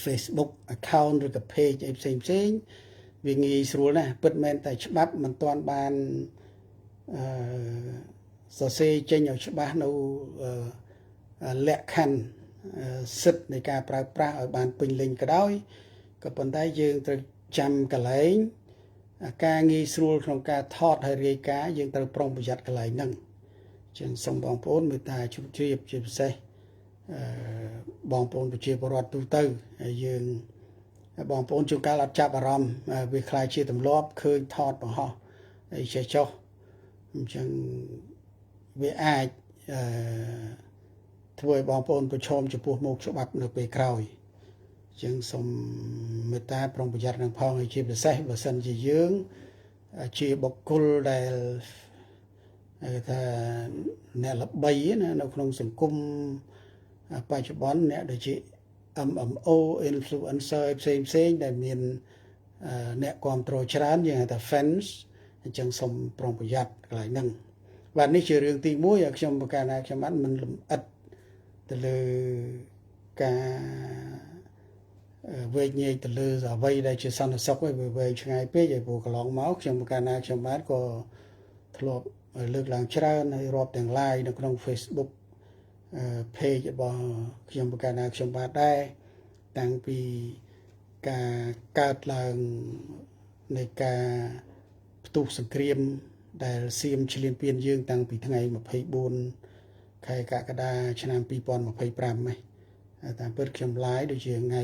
Facebook account ឬក៏ page អីផ្សេងផ្សេងវាងាយស្រួលណាស់ពិតមែនតែច្បាប់មិនទាន់បានអឺសរសេរចេញឲ្យច្បាស់នៅលក្ខខណ្ឌសិទ្ធិនៃការប្រើប្រាស់ឲ្យបានពេញលេញក៏ដោយក៏ប៉ុន្តែយើងត្រូវចាំកន្លែងការងាយស្រួលក្នុងការថតហើយរាយការណ៍យើងត្រូវប្រុងប្រយ័ត្នកន្លែងហ្នឹងចឹងសូមបងប្អូនមេត្តាជម្រាបជាពិសេសអឺបងប្អូនប្រជាពលរដ្ឋទូទៅហើយយើងបងប្អូនជួនកាលអត់ចាប់អារម្មណ៍វាคล้ายជាទម្លាប់ឃើញថតបង្ហោះអីចេះចុះអញ្ចឹងវាអាចអឺធ្វើឲ្យបងប្អូនប្រឈមចំពោះមុខច្បាប់នៅពេលក្រោយអញ្ចឹងសូមមេត្តាប្រុងប្រយ័ត្ននឹងផងហើយជាពិសេសបើសិនជាយើងជាបុគ្គលដែលគេថាអ្នកល្បីណានៅក្នុងសង្គមបច្ចុប្បន្នអ្នកដែលជា MMO influencer ផ្សេងផ្សេងដែលមានអ្នកគ្រប់គ្រងច្រើនយើងហៅថា fans អញ្ចឹងសូមប្រុងប្រយ័ត្នកន្លែងហ្នឹងបាទនេះជារឿងទី1ខ្ញុំប្រកាសណាខ្ញុំបានមិនលំអិតទៅលើការវែកញែកទៅលើអ្វីដែលជាសន្តិសុខឯងវាវែងឆ្ងាយពេកឯព្រោះកន្លងមកខ្ញុំប្រកាសណាខ្ញុំបានក៏ធ្លាប់លើកឡើងច្រើនហើយរាប់ទាំង live នៅក្នុង Facebook page របស់ខ្ញុំប្រកាសណាខ្ញុំបាទដែរតាំងពីការកើតឡើងនៃការផ្ទុះសង្គ្រាមដែលសៀមឈ្លានពានយើងតាំងពីថ្ងៃ24ខែកក្កដាឆ្នាំ2025ហ្នឹងតាមពិតខ្ញុំ live ដូចជាថ្ងៃ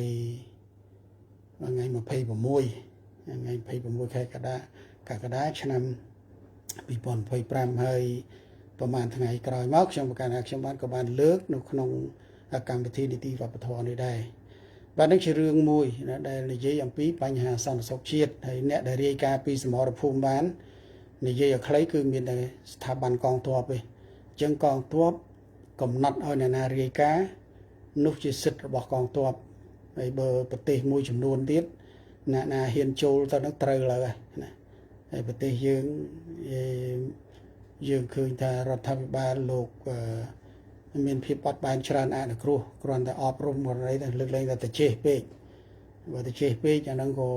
ថ្ងៃ26ថ្ងៃ26ខែកក្កដាកក្កដាឆ្នាំ2025ហើយប្រហែលថ្ងៃក្រោយមកខ្ញុំប្រកាសថាខ្ញុំបានក៏បានលើកនៅក្នុង កម្មវិធីនីតិវប្បធម៌នេះដែរបាទនេះជារឿងមួយណាដែលនិយាយអំពីបញ្ហាសន្តិសុខជាតិហើយអ្នកដែលរាយការណ៍ពីសមរភូមិបាននិយាយឲ្យខ្លីគឺមានតែស្ថាប័នកងទ័ពទេអញ្ចឹងកងទ័ពកំណត់ឲ្យអ្នកណារាយការណ៍នោះជាសិទ្ធិរបស់កងទ័ពហើយបើប្រទេសមួយចំនួនទៀតអ្នកណាហ៊ានចូលទៅនឹងត្រូវឡើយណាហើយប្រទេសយើងយើងឃើញថារដ្ឋាភិបាលលោកមានភាពបត់បែនច្រើនអនុគ្រោះគ្រាន់តែអប់រំករណីតែលើកលែងតែតិចពេកបើតិចពេកអាហ្នឹងក៏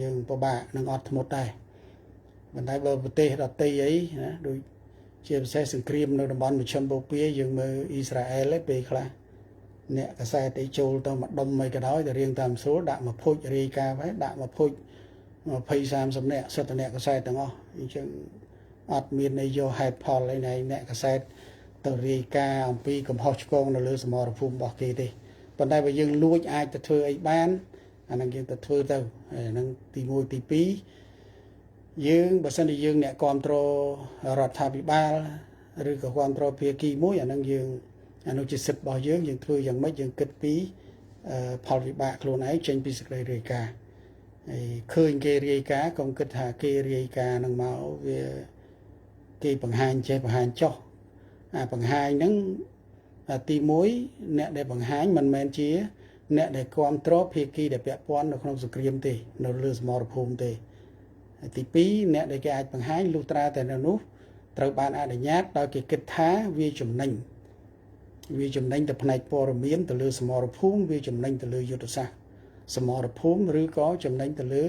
យើងពិបាកនឹងអត់ធ្មត់ដែរប៉ុន្តែបើប្រទេសដទៃអីណាដូចជាពិសេសសង្គ្រាមនៅតំបន់មជ្ឈិមបូព៌ាយើងមើលអ៊ីស្រាអែលឯពេលខ្លះអ្នកកសែតអីចូលទៅមកដុំអីក៏ដោយតែរៀងតាមស្រួលដាក់មកភុចរាយការណ៍ហើយដាក់មកភុច20 30នាក់សិតតែអ្នកកសែតទាំងអស់អញ្ចឹងអត់មានន័យយកហេតុផលអីណែអ្នកកសែតទៅរាយការណ៍អំពីកំហុសឆ្គងនៅលើសមរភូមិរបស់គេទេប៉ុន្តែបើយើងលួចអាចទៅធ្វើអីបានអាហ្នឹងយើងទៅធ្វើទៅអាហ្នឹងទី1ទី2យើងបើសិនជាយើងអ្នកគ្រប់គ្រងរដ្ឋាភិបាលឬក៏គ្រប់គ្រងភាគីមួយអាហ្នឹងយើងអានោះជាសិទ្ធិរបស់យើងយើងធ្វើយ៉ាងម៉េចយើងគិតពីផលវិបាកខ្លួនឯងចេញពីសេចក្តីរាយការណ៍ហើយឃើញគេរាយការណ៍កុំគិតថាគេរាយការណ៍នឹងមកវាគេបង្ហាញចេះបង្ហាញចុះអាបង្ហាញហ្នឹងទី1អ្នកដែលបង្ហាញមិនមែនជាអ្នកដែលគ្រប់គ្រងភាគីដែលពាក់ព័ន្ធនៅក្នុងសង្គ្រាមទេនៅលើសមរភូមិទេទី2អ្នកដែលគេអាចបង្ហាញលុះត្រាតែនៅនោះត្រូវបានអនុញ្ញាតដោយគេគិតថាវាចំណេញទៅផ្នែកព័ត៌មានទៅលើសមរភូមិវាចំណេញទៅលើយុទ្ធសាស្ត្រសមរភូមិឬក៏ចំណេញទៅលើ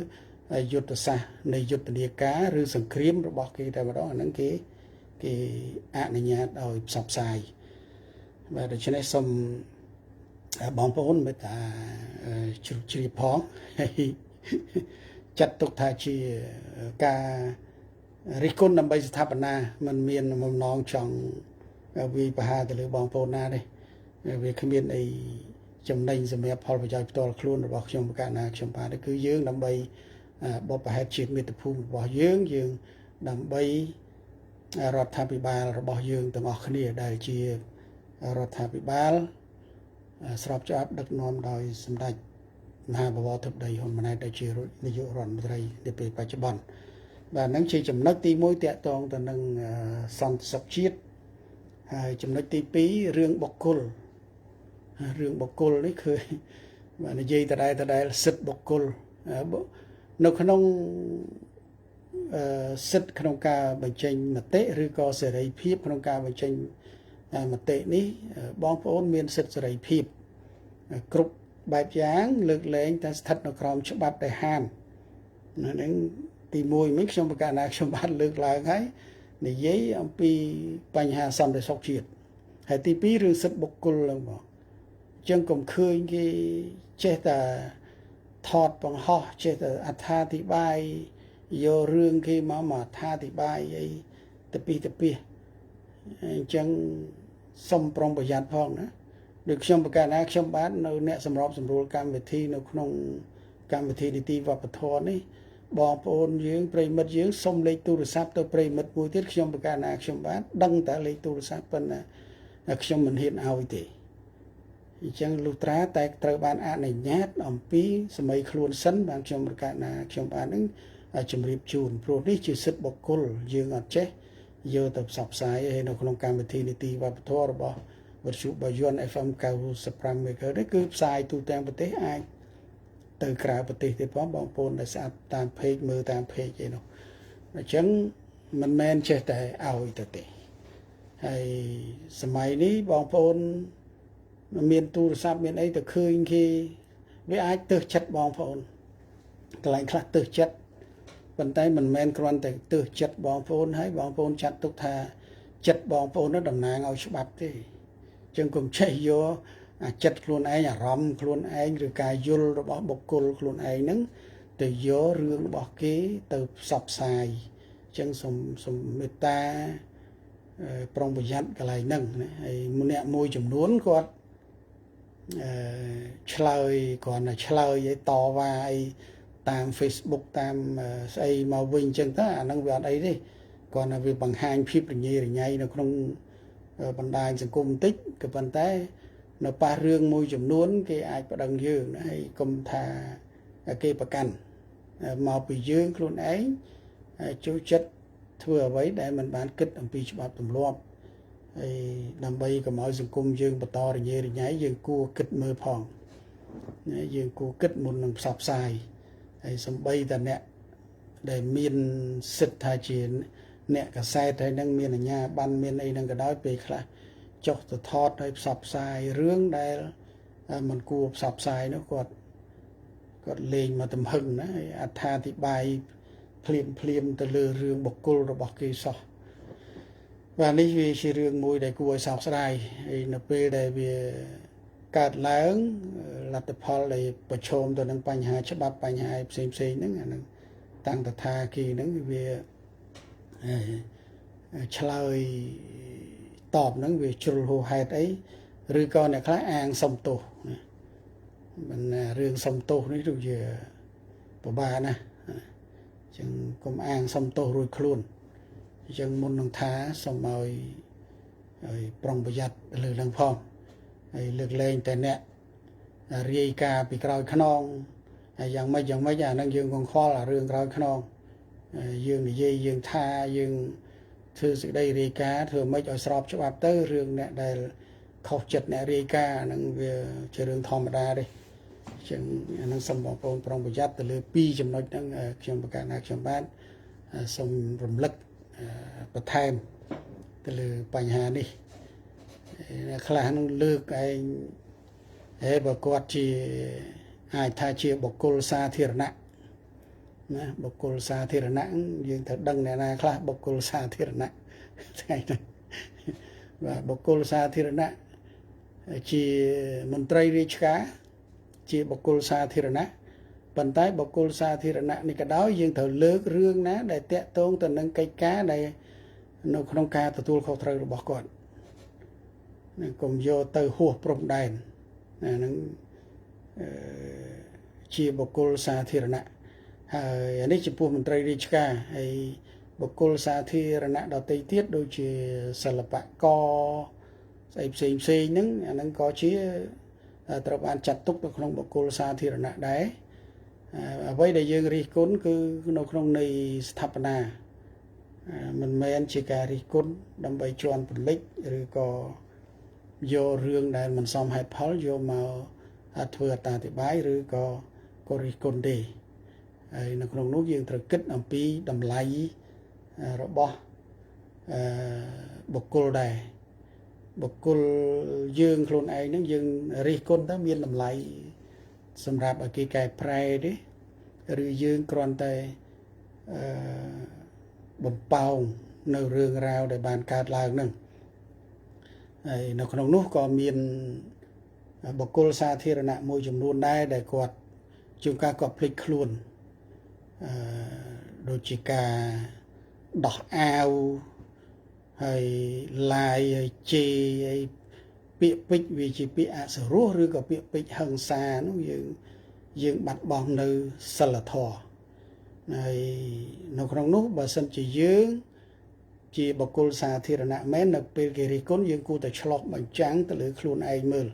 យុទ្ធសាស្ត្រនៃយុទ្ធនាការឬសង្គ្រាមរបស់គេតែម្ដងអាហ្នឹងគេអនុញ្ញាតឲ្យផ្សព្វផ្សាយបាទដូច្នេះសូមបងប្អូនមេត្តាជ្រុកជ្រាបផងហើយចាត់ទុកថាជាការរិះគន់ដើម្បីស្ថាបនាมันមានបំណងចង់វាយប្រហារទៅលើបងប្អូនណាទេវាគ្មានអីចំណេញសម្រាប់ផលប្រយោជន៍ផ្ទាល់ខ្លួនរបស់ខ្ញុំកាលណាខ្ញុំបាទគឺយើងដើម្បីបបហេតុជាតិមាតុភូមិរបស់យើងយើងដើម្បីរដ្ឋាភិបាលរបស់យើងទាំងអស់គ្នាដែលជារដ្ឋាភិបាលស្របច្បាប់ដឹកនាំដោយសម្ដេចមហាបវរធិបតីហ៊ុនម៉ាណែតដែលជានាយករដ្ឋមន្ត្រីនាពេលបច្ចុប្បន្នបាទហ្នឹងជាចំណុចទី1តាក់ទងទៅនឹងសន្តិសុខជាតិហើយចំណុចទី2រឿងបុគ្គលរឿងបុគ្គលនេះគឺបាទនិយាយដដែលសិទ្ធិបុគ្គលនៅក្នុងសិទ្ធិក្នុងការបញ្ចេញមតិឬក៏សេរីភាពក្នុងការបញ្ចេញមតិនេះបងប្អូនមានសិទ្ធិសេរីភាពគ្រប់បែបយ៉ាងលើកលែងតែស្ថិតនៅក្រោមច្បាប់ដែលហាមហ្នឹងទី1មិញខ្ញុំប្រកាសណាខ្ញុំបានលើកឡើងហើយនិយាយអំពីបញ្ហាសន្តិសុខជាតិហើយទី2រឿងសិទ្ធិបុគ្គលហ្នឹងបងអញ្ចឹងកុំឃើញគេចេះតែថតបង្ហោះចេះតែអត្ថាធិប្បាយយករឿងគេមកអត្ថាធិប្បាយអីទៅពីអញ្ចឹងសុំប្រុងប្រយ័ត្នផងណាដូចខ្ញុំប្រកាសណាខ្ញុំបាទនៅអ្នកសម្របសម្រួលកម្មវិធីនៅក្នុងកម្មវិធីនីតិវប្បធម៌នេះបងប្អូនយើងប្រិមិត្តយើងសុំលេខទូរស័ព្ទទៅប្រិមិត្តមួយទៀតខ្ញុំប្រកាសណាខ្ញុំបាទដឹងតែលេខទូរស័ព្ទប៉ុន្តែខ្ញុំមិនហ៊ានឲ្យទេអញ្ចឹងលុះត្រាតែត្រូវបានអនុញ្ញាតអំពីសម័យខ្លួនសិនបានខ្ញុំប្រកាសណាខ្ញុំបាទនឹងជម្រាបជូនព្រោះនេះជាសិទ្ធិបុគ្គលយើងអត់ចេះយកទៅផ្សព្វផ្សាយឯនៅក្នុងកម្មវិធីនីតិវប្បធម៌របស់វិទ្យុបាយ័ន FM 95 MHz នេះគឺផ្សាយទូទាំងប្រទេសអាចទៅក្រៅប្រទេសទៀតផងបងប្អូនដែលស្អាតតាម page មើលតាម page អីនោះអញ្ចឹងមិនមែនចេះតែឲ្យទៅទេហើយសម័យនេះបងប្អូនមានទូរស័ព្ទមានអីទៅឃើញគេវាអាចទើសចិត្តបងប្អូនកន្លែងខ្លះទើសចិត្តប៉ុន្តែមិនមែនគ្រាន់តែទើសចិត្តបងប្អូនហើយបងប្អូនចាត់ទុកថាចិត្តបងប្អូននោះតំណាងឲ្យច្បាប់ទេអញ្ចឹងកុំចេះយកអាចិត្តខ្លួនឯងអារម្មណ៍ខ្លួនឯងឬការយល់របស់បុគ្គលខ្លួនឯងហ្នឹងទៅយករឿងរបស់គេទៅផ្សព្វផ្សាយអញ្ចឹងសូមមេត្តាប្រុងប្រយ័ត្នកន្លែងហ្នឹងណាហើយអ្នកមួយចំនួនគាត់ឆ្លើយគ្រាន់តែឆ្លើយឲ្យតវ៉ាអីតាម Facebook តាមស្អីមកវិញអញ្ចឹងទៅអាហ្នឹងវាអត់អីទេគ្រាន់តែវាបង្ហាញភាពរញ៉េរញ៉ៃនៅក្នុងបណ្ដាញសង្គមបន្តិចក៏ប៉ុន្តែ នៅប៉ះរឿងមួយចំនួនគេអាចប្តឹងយើងណាហើយកុំថាគេប្រកាន់មកពីយើងខ្លួនឯងចូលចិត្តធ្វើអ្វីដែលមិនបានគិតអំពីច្បាប់ទម្លាប់ហើយដើម្បីកុំឲ្យសង្គមយើងបន្តរញ៉េរញ៉ៃយើងគួរគិតមើលផងណាយើងគួរគិតមុននឹងផ្សព្វផ្សាយហើយសំបីតាអ្នកដែលមានសិទ្ធិថាជាអ្នកកសែតហើយនឹងមានអាជ្ញាប័ណ្ណមានអីនឹងក៏ដោយពេលខ្លះចុះទៅថតហើយផ្សព្វផ្សាយរឿងដែលមិនគួរផ្សព្វផ្សាយនោះគាត់លេងមកទំហឹងណាហើយអត្ថាធិប្បាយភ្លាមភ្លាមទៅលើរឿងបុគ្គលរបស់គេសោះបាទនេះវាជារឿងមួយដែលគួរឲ្យសោកស្ដាយហើយនៅពេលដែលវាកើតឡើងលទ្ធផលដែលប្រឈមទៅនឹងបញ្ហាច្បាប់បញ្ហាផ្សេងផ្សេងហ្នឹងអាហ្នឹងតាំងតថាគេហ្នឹងវាឆ្លើយតបហ្នឹងវាជ្រុលហួសហេតុអីឬក៏អ្នកខ្លះអាងសុំទោសណាមិនរឿងសុំទោសនេះដូចជាពិបាកណាស់អញ្ចឹងកុំអាងសុំទោសរួចខ្លួនអញ្ចឹងមុននឹងថាសូមឲ្យប្រុងប្រយ័ត្នលើនឹងផងហើយលើកលែងតែអ្នករាយការណ៍ពីក្រោយខ្នងហើយយ៉ាងម៉េចអាហ្នឹងយើងកុំខ្វល់អារឿងក្រោយខ្នងយើងនិយាយយើងថាយើងធ្វើសេចក្តីរាយការណ៍ធ្វើម៉េចឲ្យស្របច្បាប់ទៅរឿងអ្នកដែលខុសចិត្តអ្នករាយការណ៍ហ្នឹងវាជារឿងធម្មតាទេអញ្ចឹងអាហ្នឹងសូមបងប្អូនប្រុងប្រយ័ត្នទៅលើពីរចំណុចហ្នឹងខ្ញុំប្រកាសណាខ្ញុំបាទសូមរំលឹកបន្ថែមទៅលើបញ្ហានេះអ្នកខ្លះហ្នឹងលើកឯងហើយបើគាត់ជាអាចថាជាបុគ្គលសាធារណៈណាបុគ្គលសាធារណៈយើងត្រូវដឹងអ្នកណាខ្លះបុគ្គលសាធារណៈថ្ងៃនេះបាទបុគ្គលសាធារណៈជាមន្ត្រីរាជការជាបុគ្គលសាធារណៈប៉ុន្តែបុគ្គលសាធារណៈនេះក៏ដោយយើងត្រូវលើករឿងណាដែលតាក់ទងទៅនឹងកិច្ចការដែលនៅក្នុងការទទួលខុសត្រូវរបស់គាត់ណាកុំយកទៅហួសព្រំដែនណាហ្នឹងជាបុគ្គលសាធារណៈហើយអានេះចំពោះមន្ត្រីរាជការហើយបុគ្គលសាធារណៈដទៃទៀតដូចជាសិល្បករស្អីផ្សេងផ្សេងហ្នឹងអាហ្នឹងក៏ជាត្រូវបានចាត់ទុកនៅក្នុងបុគ្គលសាធារណៈដែរអ្វីដែលយើងរិះគន់គឺនៅក្នុងន័យស្ថាបនាមិនមែនជាការរិះគន់ដើម្បីជន់ពលិចឬក៏យករឿងដែលមិនសមហេតុផលយកមកធ្វើអត្ថាធិប្បាយឬក៏រិះគន់ទេហើយនៅក្នុងនោះយើងត្រូវគិតអំពីតម្លៃរបស់បុគ្គលដែរបុគ្គលយើងខ្លួនឯងហ្នឹងយើងរិះគន់ទៅមានតម្លៃសម្រាប់ឲ្យគេកែប្រែទេឬយើងគ្រាន់តែបំពងនៅរឿងរ៉ាវដែលបានកើតឡើងហ្នឹងហើយនៅក្នុងនោះក៏មានបុគ្គលសាធារណៈមួយចំនួនដែរដែលគាត់ជួនកាលគាត់ភ្លេចខ្លួនដូចជាការដោះអាវហើយឡាយហើយជេរហើយពាក្យពេចន៍វាជាពាក្យអសុរោះឬក៏ពាក្យពេចន៍ហិង្សានោះយើងបាត់បង់នៅសិលធម៌ហើយនៅក្នុងនោះបើសិនជាយើងជាបុគ្គលសាធារណៈមែននៅពេលគេរិះគន់យើងគួរតែឆ្លុះបញ្ចាំងទៅលើខ្លួនឯងមើល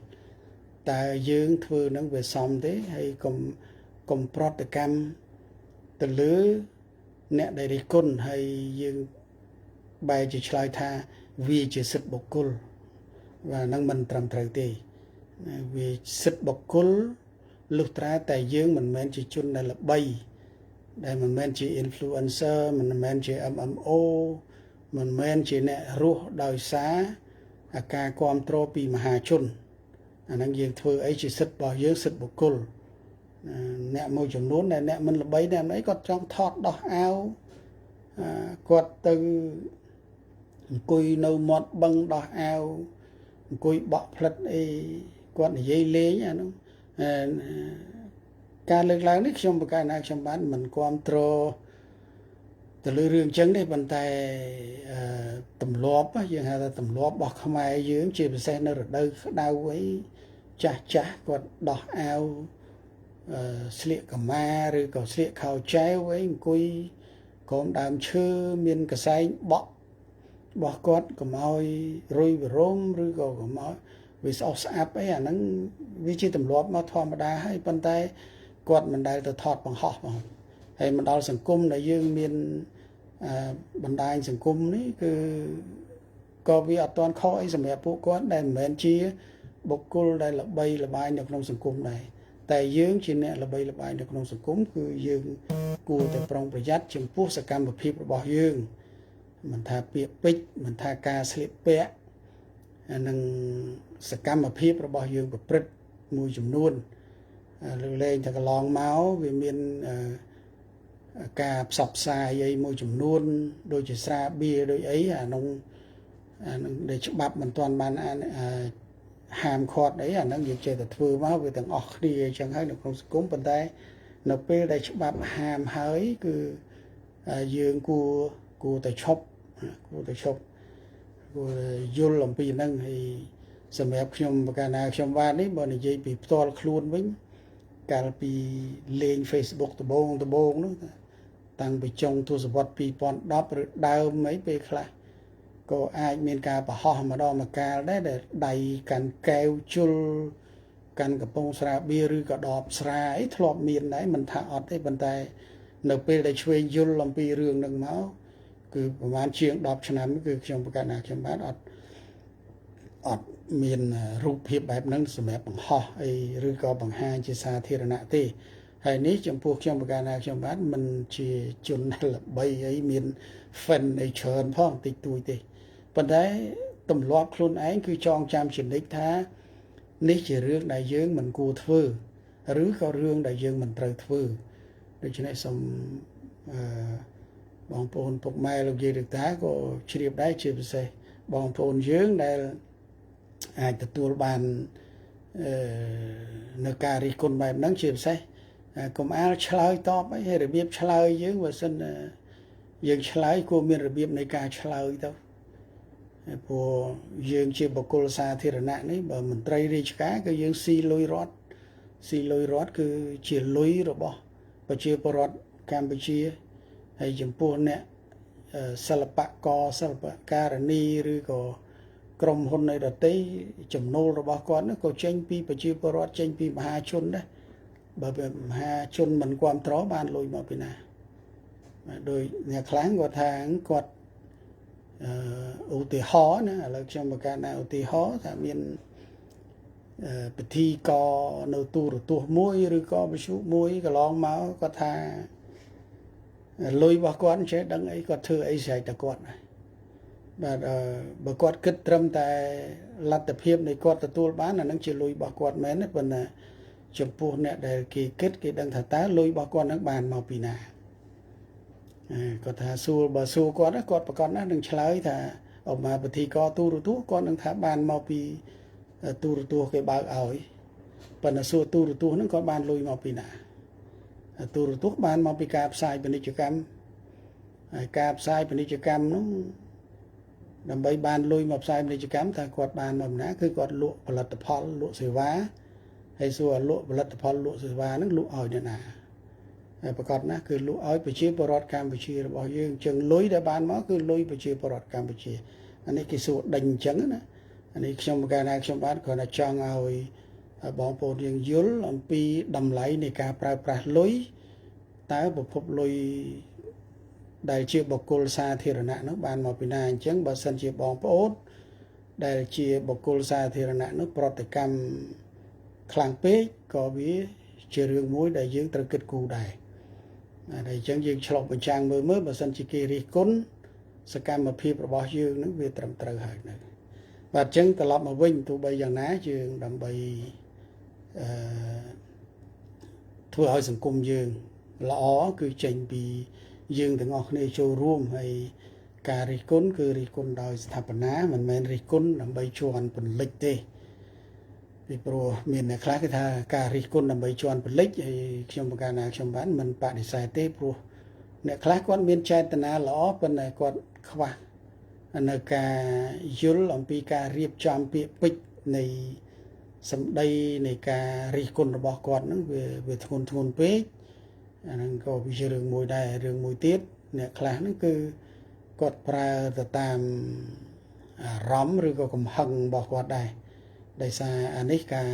តើយើងធ្វើនឹងវាសមទេហើយកុំប្រតិកម្មទៅលើអ្នកដែលរិះគន់ហើយយើងបែរជាឆ្លើយថាវាជាសិទ្ធិបុគ្គលបាទហ្នឹងមិនត្រឹមត្រូវទេវាសិទ្ធិបុគ្គលលុះត្រាតែយើងមិនមែនជាជនដែលល្បីដែលមិនមែនជា influencer មិនមែនជា MMO មិនមែនជាអ្នករស់ដោយសារអាការគ្រប់គ្រងពីមហាជនអាហ្នឹងយើងធ្វើអីជាសិទ្ធិរបស់យើងសិទ្ធិបុគ្គលអ្នកមួយចំនួនដែលអ្នកមិនល្បីអ្នកអីគាត់ចង់ថតដោះអាវគាត់ទៅអង្គុយនៅមាត់បឹងដោះអាវអង្គុយបក់ផ្លិតអីគាត់និយាយលេងអាហ្នឹងការលើកឡើងនេះខ្ញុំប្រកាសណាខ្ញុំបានមិនគ្រប់គ្រងទៅលើរឿងអញ្ចឹងទេប៉ុន្តែទម្លាប់យើងហៅថាទម្លាប់របស់ខ្មែរយើងជាពិសេសនៅរដូវក្តៅអីចាស់ចាស់គាត់ដោះអាវស្លៀកកម្មាឬក៏ស្លៀកខោចែវអីអង្គុយក្រោមដើមឈើមានកសែងបក់របស់គាត់កុំឲ្យរុយវិរមឬក៏កុំឲ្យ វាស្អុះស្អាប់អីអាហ្នឹងវាជាទម្លាប់មកធម្មតាហើយប៉ុន្តែគាត់មិនដែលទៅថតបង្ហោះបងហើយមកដល់សង្គមដែលយើងមានបណ្ដាញសង្គមនេះគឺក៏វាអត់ទាន់ខុសអីសម្រាប់ពួកគាត់ដែលមិនមែនជាបុគ្គលដែលល្បីល្បាញនៅក្នុងសង្គមដែរតែយើងជាអ្នកល្បីល្បាញនៅក្នុងសង្គមគឺយើងគួរតែប្រុងប្រយ័ត្នចំពោះសកម្មភាពរបស់យើងមិនថាពាក្យពេចន៍មិនថាការស្លៀកពាក់និងសកម្មភាពរបស់យើងប្រព្រឹត្តមួយចំនួនលើកលែងតែកន្លងមកវាមានការផ្សព្វផ្សាយអីមួយចំនួនដូចជាស្រាបៀរដូចអីអានោះអានឹងដែលច្បាប់មិនទាន់បានហាមឃាត់អីអានឹងយើងចេះតែធ្វើមកវាទាំងអស់គ្នាអញ្ចឹងហើយនៅក្នុងសង្គមប៉ុន្តែនៅពេលដែលច្បាប់ហាមហើយគឺយើងគួរតែឈប់គួរតែឈប់គួរយល់អំពីហ្នឹងហើយសម្រាប់ខ្ញុំប្រកាសណាខ្ញុំបាទនេះបើនិយាយពីផ្ទាល់ខ្លួនវិញកាលពីលេង Facebook ដំបូងនោះតាំងពីចុងទសវត្ស2010ឬដើមអីពេលខ្លះក៏អាចមានការបង្ហោះម្ដងម្កាលដែរដែលដៃកាន់កែវជុលកាន់កំប៉ុងស្រាបៀរឬក៏ដបស្រាអីធ្លាប់មានដែរមិនថាអត់ទេប៉ុន្តែនៅពេលដែលឆ្វេងយល់អំពីរឿងហ្នឹងមកគឺប្រហែលជាង10ឆ្នាំគឺខ្ញុំប្រកាសណាខ្ញុំបាទអត់មានរូបភាពបែបហ្នឹងសម្រាប់បង្ហោះអីឬក៏បង្ហាញជាសាធារណៈទេហើយនេះចំពោះខ្ញុំប្រកាសណាខ្ញុំបាទមិនជាជនល្បីអីមាន fan អីច្រើនផងតិចតួចទេប៉ុន្តែទម្លាប់ខ្លួនឯងគឺចងចាំជានិច្ចថានេះជារឿងដែលយើងមិនគួរធ្វើឬក៏រឿងដែលយើងមិនត្រូវធ្វើដូច្នេះសូមបងប្អូនពុកម៉ែលោកយាយលោកតាក៏ជ្រាបដែរជាពិសេសបងប្អូនយើងដែលអាចទទួលបាននៅការរិះគន់បែបហ្នឹងជាពិសេសកុំអាលឆ្លើយតបអីហើយរបៀបឆ្លើយយើងបើសិនយើងឆ្លើយគួរមានរបៀបនៃការឆ្លើយទៅព្រោះយើងជាបុគ្គលសាធារណៈនេះបើមន្ត្រីរាជការគឺយើងស៊ីលុយរដ្ឋស៊ីលុយរដ្ឋគឺជាលុយរបស់ប្រជាពលរដ្ឋកម្ពុជាហើយចំពោះអ្នកសិល្បករសិល្បការិនីឬក៏ក្រុមហ៊ុននៃដទៃចំណូលរបស់គាត់នោះក៏ចេញពីប្រជាពលរដ្ឋចេញពីមហាជនដែរបើមហាជនមិនគាំទ្របានលុយមកពីណាដោយអ្នកខ្លះគាត់ថាគាត់ឧទាហរណ៍ណាឥឡូវខ្ញុំបង្កើតណាឧទាហរណ៍ថាមានពិធីកនៅទូរទស្សន៍មួយឬក៏វិទ្យុមួយកន្លងមកគាត់ថាលុយរបស់គាត់ចេះដឹងអីគាត់ធ្វើអីស្រេចតែគាត់ណាបាទបើគាត់គិតត្រឹមតែលទ្ធភាពនៃគាត់ទទួលបានអានឹងជាលុយរបស់គាត់មែនទេប៉ុន្តែចំពោះអ្នកដែលគេគិតគេដឹងថាតើលុយរបស់គាត់នឹងបានមកពីណាគាត់ថាសួរបើសួរគាត់គាត់ប្រកាសណាស់នឹងឆ្លើយថាអមពិធីកទូរទស្សន៍គាត់នឹងថាបានមកពីទូរទស្សន៍គេបើកឲ្យប៉ុន្តែសួរទូរទស្សន៍ហ្នឹងគាត់បានលុយមកពីណាទូរទស្សន៍បានមកពីការផ្សាយពាណិជ្ជកម្មហើយការផ្សាយពាណិជ្ជកម្មនោះដើម្បីបានលុយមកផ្សាយពាណិជ្ជកម្មថាគាត់បានមកណាគឺគាត់លក់ផលិតផលលក់សេវាហើយសួរលក់ផលិតផលលក់សេវាហ្នឹងលក់ឲ្យអ្នកណាហើយប្រកាសណាស់គឺលក់ឲ្យប្រជាពលរដ្ឋកម្ពុជារបស់យើងចឹងលុយដែលបានមកគឺលុយប្រជាពលរដ្ឋកម្ពុជាអានេះគេសួរដេញអញ្ចឹងណាអានេះខ្ញុំកាលណាខ្ញុំបាទគ្រាន់តែចង់ឲ្យបងប្អូនយើងយល់អំពីតម្លៃនៃការប្រើប្រាស់លុយតើប្រភពលុយដែលជាបុគ្គលសាធារណៈនោះបានមកពីណាអញ្ចឹងបើសិនជាបងប្អូនដែលជាបុគ្គលសាធារណៈនោះប្រតិកម្មខ្លាំងពេកក៏វាជារឿងមួយដែលយើងត្រូវគិតគូរដែរហើយអញ្ចឹងយើងឆ្លុះបញ្ចាំងមើលបើសិនជាគេរិះគន់សកម្មភាពរបស់យើងនឹងវាត្រឹមត្រូវហើយនៅបាទអញ្ចឹងត្រឡប់មកវិញទោះបីយ៉ាងណាយើងដើម្បីធ្វើឲ្យសង្គមយើងល្អគឺចេញពីយើងទាំងអស់គ្នាចូលរួមហើយការរិះគន់គឺរិះគន់ដោយស្ថាបនាមិនមែនរិះគន់ដើម្បីជន់ពន្លិចទេពីព្រោះមានអ្នកខ្លះគេថាការរិះគន់ដើម្បីជន់ពន្លិចហើយខ្ញុំប្រកាសណាខ្ញុំបានមិនបដិសេធទេព្រោះអ្នកខ្លះគាត់មានចេតនាល្អប៉ុន្តែគាត់ខ្វះនៅការយល់អំពីការរៀបចំពាក្យពេចន៍នៃសម្ដីនៃការរិះគន់របស់គាត់ហ្នឹងវាធ្ងន់ធ្ងរពេកអាហ្នឹងក៏វាជារឿងមួយដែររឿងមួយទៀតអ្នកខ្លះហ្នឹងគឺគាត់ប្រើទៅតាមអារម្មណ៍ឬក៏កំហឹងរបស់គាត់ដែរ ដោយសារអានេះការ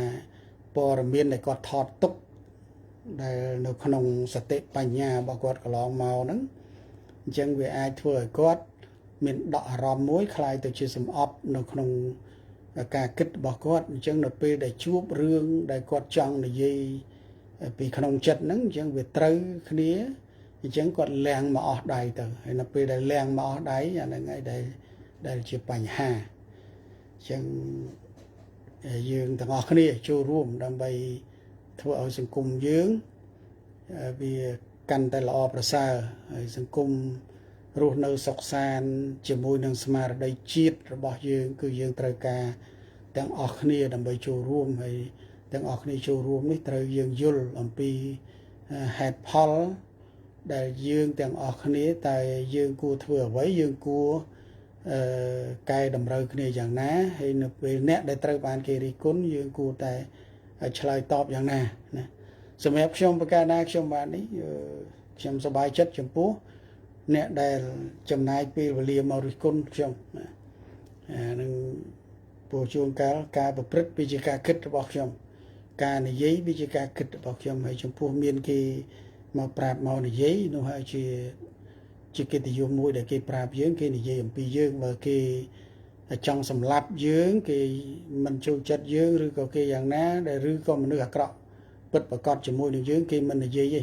ព័ត៌មានដែលគាត់ថតទុកដែលនៅក្នុងសតិបញ្ញារបស់គាត់កន្លងមកហ្នឹងអញ្ចឹងវាអាចធ្វើឲ្យគាត់មានដកអារម្មណ៍មួយคล้ายទៅជាសំអប់នៅក្នុងការគិតរបស់គាត់អញ្ចឹងនៅពេលដែលជួបរឿងដែលគាត់ចង់និយាយពីក្នុងចិត្តហ្នឹងអញ្ចឹងវាត្រូវគ្នាអញ្ចឹងគាត់លាំងមកអស់ដៃទៅហើយនៅពេលដែលលាំងមកអស់ដៃអាហ្នឹងឯងដែលជាបញ្ហាអញ្ចឹងយើងទាំងអស់គ្នាចូលរួមដើម្បីធ្វើឲ្យសង្គមយើងវាកាន់តែល្អប្រសើរហើយសង្គមរស់នៅសុខសាន្តជាមួយនឹងស្មារតីជាតិរបស់យើងគឺយើងត្រូវការទាំងអស់គ្នាដើម្បីចូលរួមហើយទាំងអស់គ្នាចូលរួមនេះត្រូវយើងយល់អំពីហេតុផលដែលយើងទាំងអស់គ្នាតែយើងគួរធ្វើអ្វីយើងគួរកែតម្រូវគ្នាយ៉ាងណាហើយនៅពេលអ្នកដែលត្រូវបានគេរិះគន់យើងគួរតែឆ្លើយតបយ៉ាងណាណាសម្រាប់ខ្ញុំប្រការណាខ្ញុំបាននេះខ្ញុំសប្បាយចិត្តចំពោះអ្នកដែលចំណាយពេលវេលាមករិះគន់ខ្ញុំអានឹងព្រោះជួនកាលការប្រព្រឹត្តវាជាការគិតរបស់ខ្ញុំការនិយាយវាជាការគិតរបស់ខ្ញុំហើយចំពោះមានគេមកប្រាប់មកនិយាយនោះហើយជាកិត្តិយសមួយដែលគេប្រាប់យើងគេនិយាយអំពីយើងបើគេចង់សម្លាប់យើងគេមិនចូលចិត្តយើងឬក៏គេយ៉ាងណាដែលឬក៏មនុស្សអាក្រក់ពិតប្រកបជាមួយនឹងយើងគេមិននិយាយទេ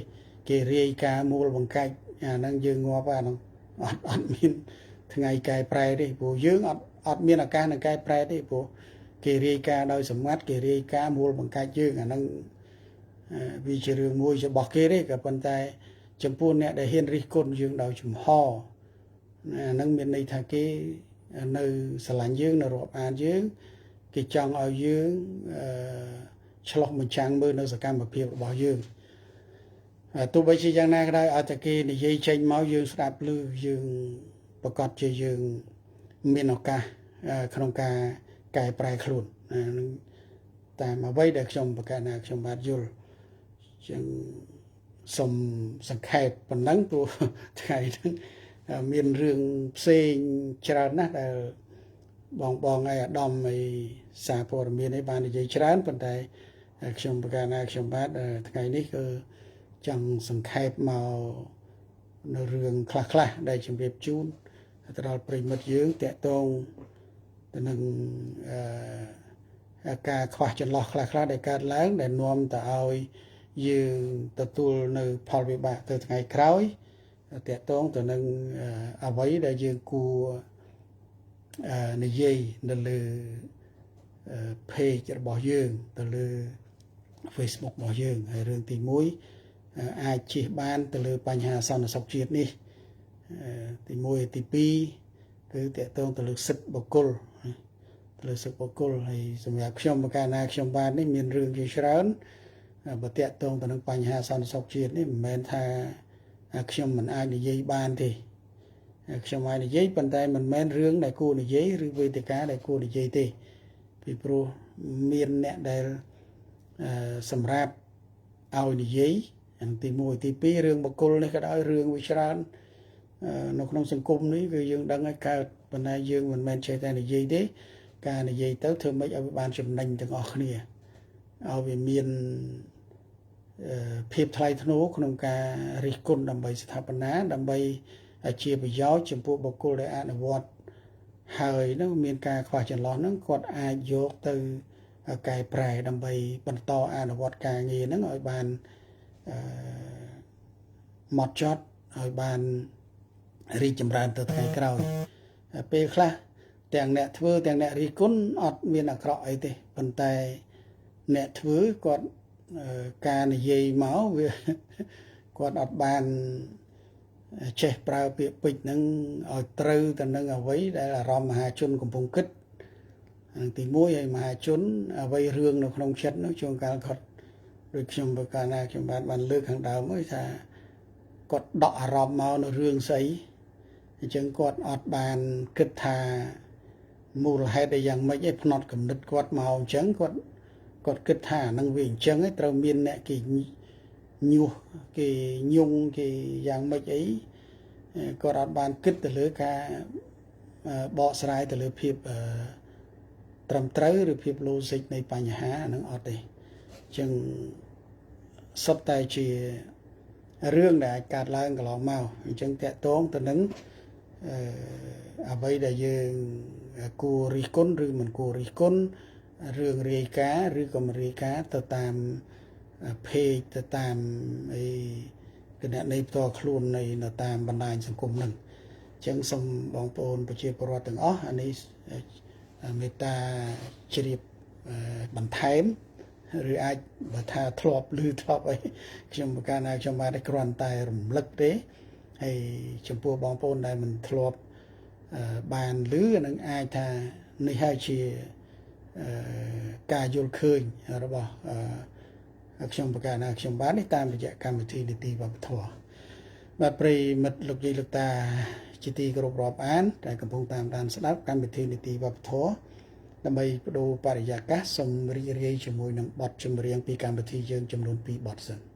គេរាយការណ៍មូលបង្កាច់អាហ្នឹងយើងងាប់អាហ្នឹងអត់មានថ្ងៃកែប្រែទេព្រោះយើងអត់មានឱកាសនឹងកែប្រែទេព្រោះគេរាយការណ៍ដោយសម្ងាត់គេរាយការណ៍មូលបង្កាច់យើងអាហ្នឹងវាជារឿងមួយរបស់គេទេក៏ប៉ុន្តែចំពោះអ្នកដែលហ៊ានរិះគន់យើងដោយចំហអាហ្នឹងមានន័យថាគេនៅស្រឡាញ់យើងនៅរាប់អានយើងគេចង់ឲ្យយើងឆ្លោះបញ្ចាំងមើលនៅសកម្មភាពរបស់យើងទោះបីជាយ៉ាងណាក៏ដោយឲ្យតែគេនិយាយចេញមកយើងស្ដាប់ឮយើងប្រកាសជាយើងមានឱកាសក្នុងការកែប្រែខ្លួនតាមអ្វីដែលខ្ញុំប្រកាសណាខ្ញុំបាទយល់ជាងសូមសង្ខេបប៉ុណ្ណឹងព្រោះថ្ងៃហ្នឹងមានរឿងផ្សេងច្រើនណាស់ដែលបងឯអាដាមឯសារព័ត៌មានឯបាននិយាយច្រើនប៉ុន្តែខ្ញុំប្រកាសណាខ្ញុំបាទថ្ងៃនេះគឺចង់សង្ខេបមកនៅរឿងខ្លះៗដែលជម្រាបជូនទៅដល់ប្រិមិត្តយើងតាក់ទងទៅនឹងការខ្វះចន្លោះខ្លះៗដែលកើតឡើងដែលនាំទៅឲ្យយើងទទួលនៅផលវិបាកទៅថ្ងៃក្រោយតាក់ទងទៅនឹងអ្វីដែលយើងគួរនិយាយនៅលើ page របស់យើងទៅលើ Facebook របស់យើងហើយរឿងទី1អាចជៀសបានទៅលើបញ្ហាសន្តិសុខជាតិនេះទី1ទី2គឺតាក់ទងទៅលើសិទ្ធិបុគ្គលទៅលើសិទ្ធិបុគ្គលហើយសម្រាប់ខ្ញុំប្រការណាខ្ញុំបាននេះមានរឿងជាច្រើនបើតាក់ទងទៅនឹងបញ្ហាសន្តិសុខជាតិនេះមិនមែនថាខ្ញុំមិនអាចនិយាយបានទេខ្ញុំអាចនិយាយប៉ុន្តែមិនមែនរឿងដែលគួរនិយាយឬវេទិកាដែលគួរនិយាយទេពីព្រោះមានអ្នកដែលសម្រាប់ឲ្យនិយាយអាទី1ទី2រឿងបុគ្គលនេះក៏ដោយរឿងវាច្រើននៅក្នុងសង្គមនេះគឺយើងដឹងហើយកើតប៉ុន្តែយើងមិនមែនចេះតែនិយាយទេការនិយាយទៅធ្វើម៉េចឲ្យវាបានចំណេញទាំងអស់គ្នាឲ្យវាមានភាពថ្លៃថ្នូរក្នុងការរិះគន់ដើម្បីស្ថាបនាដើម្បីជាប្រយោជន៍ចំពោះបុគ្គលដែលអនុវត្តហើយនឹងមានការខ្វះចន្លោះហ្នឹងគាត់អាចយកទៅកែប្រែដើម្បីបន្តអនុវត្តការងារហ្នឹងឲ្យបានម៉ត់ចត់ឲ្យបានរីកចម្រើនទៅថ្ងៃក្រោយពេលខ្លះទាំងអ្នកធ្វើទាំងអ្នករិះគន់អត់មានអាក្រក់អីទេប៉ុន្តែអ្នកធ្វើគាត់ការនិយាយមកវាគាត់អត់បានចេះប្រើពាក្យពេចន៍ហ្នឹងឲ្យត្រូវទៅនឹងអ្វីដែលអារម្មណ៍មហាជនកំពុងគិតទី1ហើយមហាជនអ្វីរឿងនៅក្នុងចិត្តនោះជួនកាលគាត់ដូចខ្ញុំប្រកាសណាខ្ញុំបានលើកខាងដើមហើយថាគាត់ដកអារម្មណ៍មកនៅរឿងស្អីអញ្ចឹងគាត់អត់បានគិតថាមូលហេតុអីយ៉ាងម៉េចឯងផ្នត់គំនិតគាត់មកអញ្ចឹងគាត់គិតថានឹងវាអញ្ចឹងឯងត្រូវមានអ្នកគេញុះគេញងគេយ៉ាងម៉េចអីគាត់អត់បានគិតទៅលើការបកស្រាយទៅលើភាព ត្រឹមត្រូវឬភាព logic នៃបញ្ហាអានឹងអត់ទេអញ្ចឹងសុទ្ធតែជារឿងដែលអាចកើតឡើងកន្លងមកអញ្ចឹងតកតងទៅនឹងអឺអ្វីដែលយើងគួររិះគន់ឬមិនគួររិះគន់រឿងរាយការណ៍ឬក៏មិនរាយការណ៍ទៅតាម page ទៅតាមអីគណនីផ្ទាល់ខ្លួននៃនៅតាមបណ្ដាញសង្គមហ្នឹងអញ្ចឹងសូមបងប្អូនប្រជាពលរដ្ឋទាំងអស់អានេះមេត្តាជ្រាបបន្ថែមឬអាចបើថាធ្លាប់ឮធ្លាប់អីខ្ញុំប្រកាសណាខ្ញុំបានតែគ្រាន់តែរំលឹកទេហើយចំពោះបងប្អូនដែលមិនធ្លាប់បានឮនឹងអាចថានេះហើយជាការយល់ឃើញរបស់ខ្ញុំប្រកាសណាខ្ញុំបាននេះតាមរយៈកម្មវិធីនីតិវប្បធម៌បាទប្រិយមិត្តលោកយាយលោកតាជាទីគោរពរាប់អានដែលកំពុងតាមដានស្ដាប់កម្មវិធីនីតិវប្បធម៌ដើម្បីបដូរបរិយាកាសសូមរីករាយជាមួយនឹងបទចម្រៀងពីកម្មវិធីយើងចំនួន2បទសិន។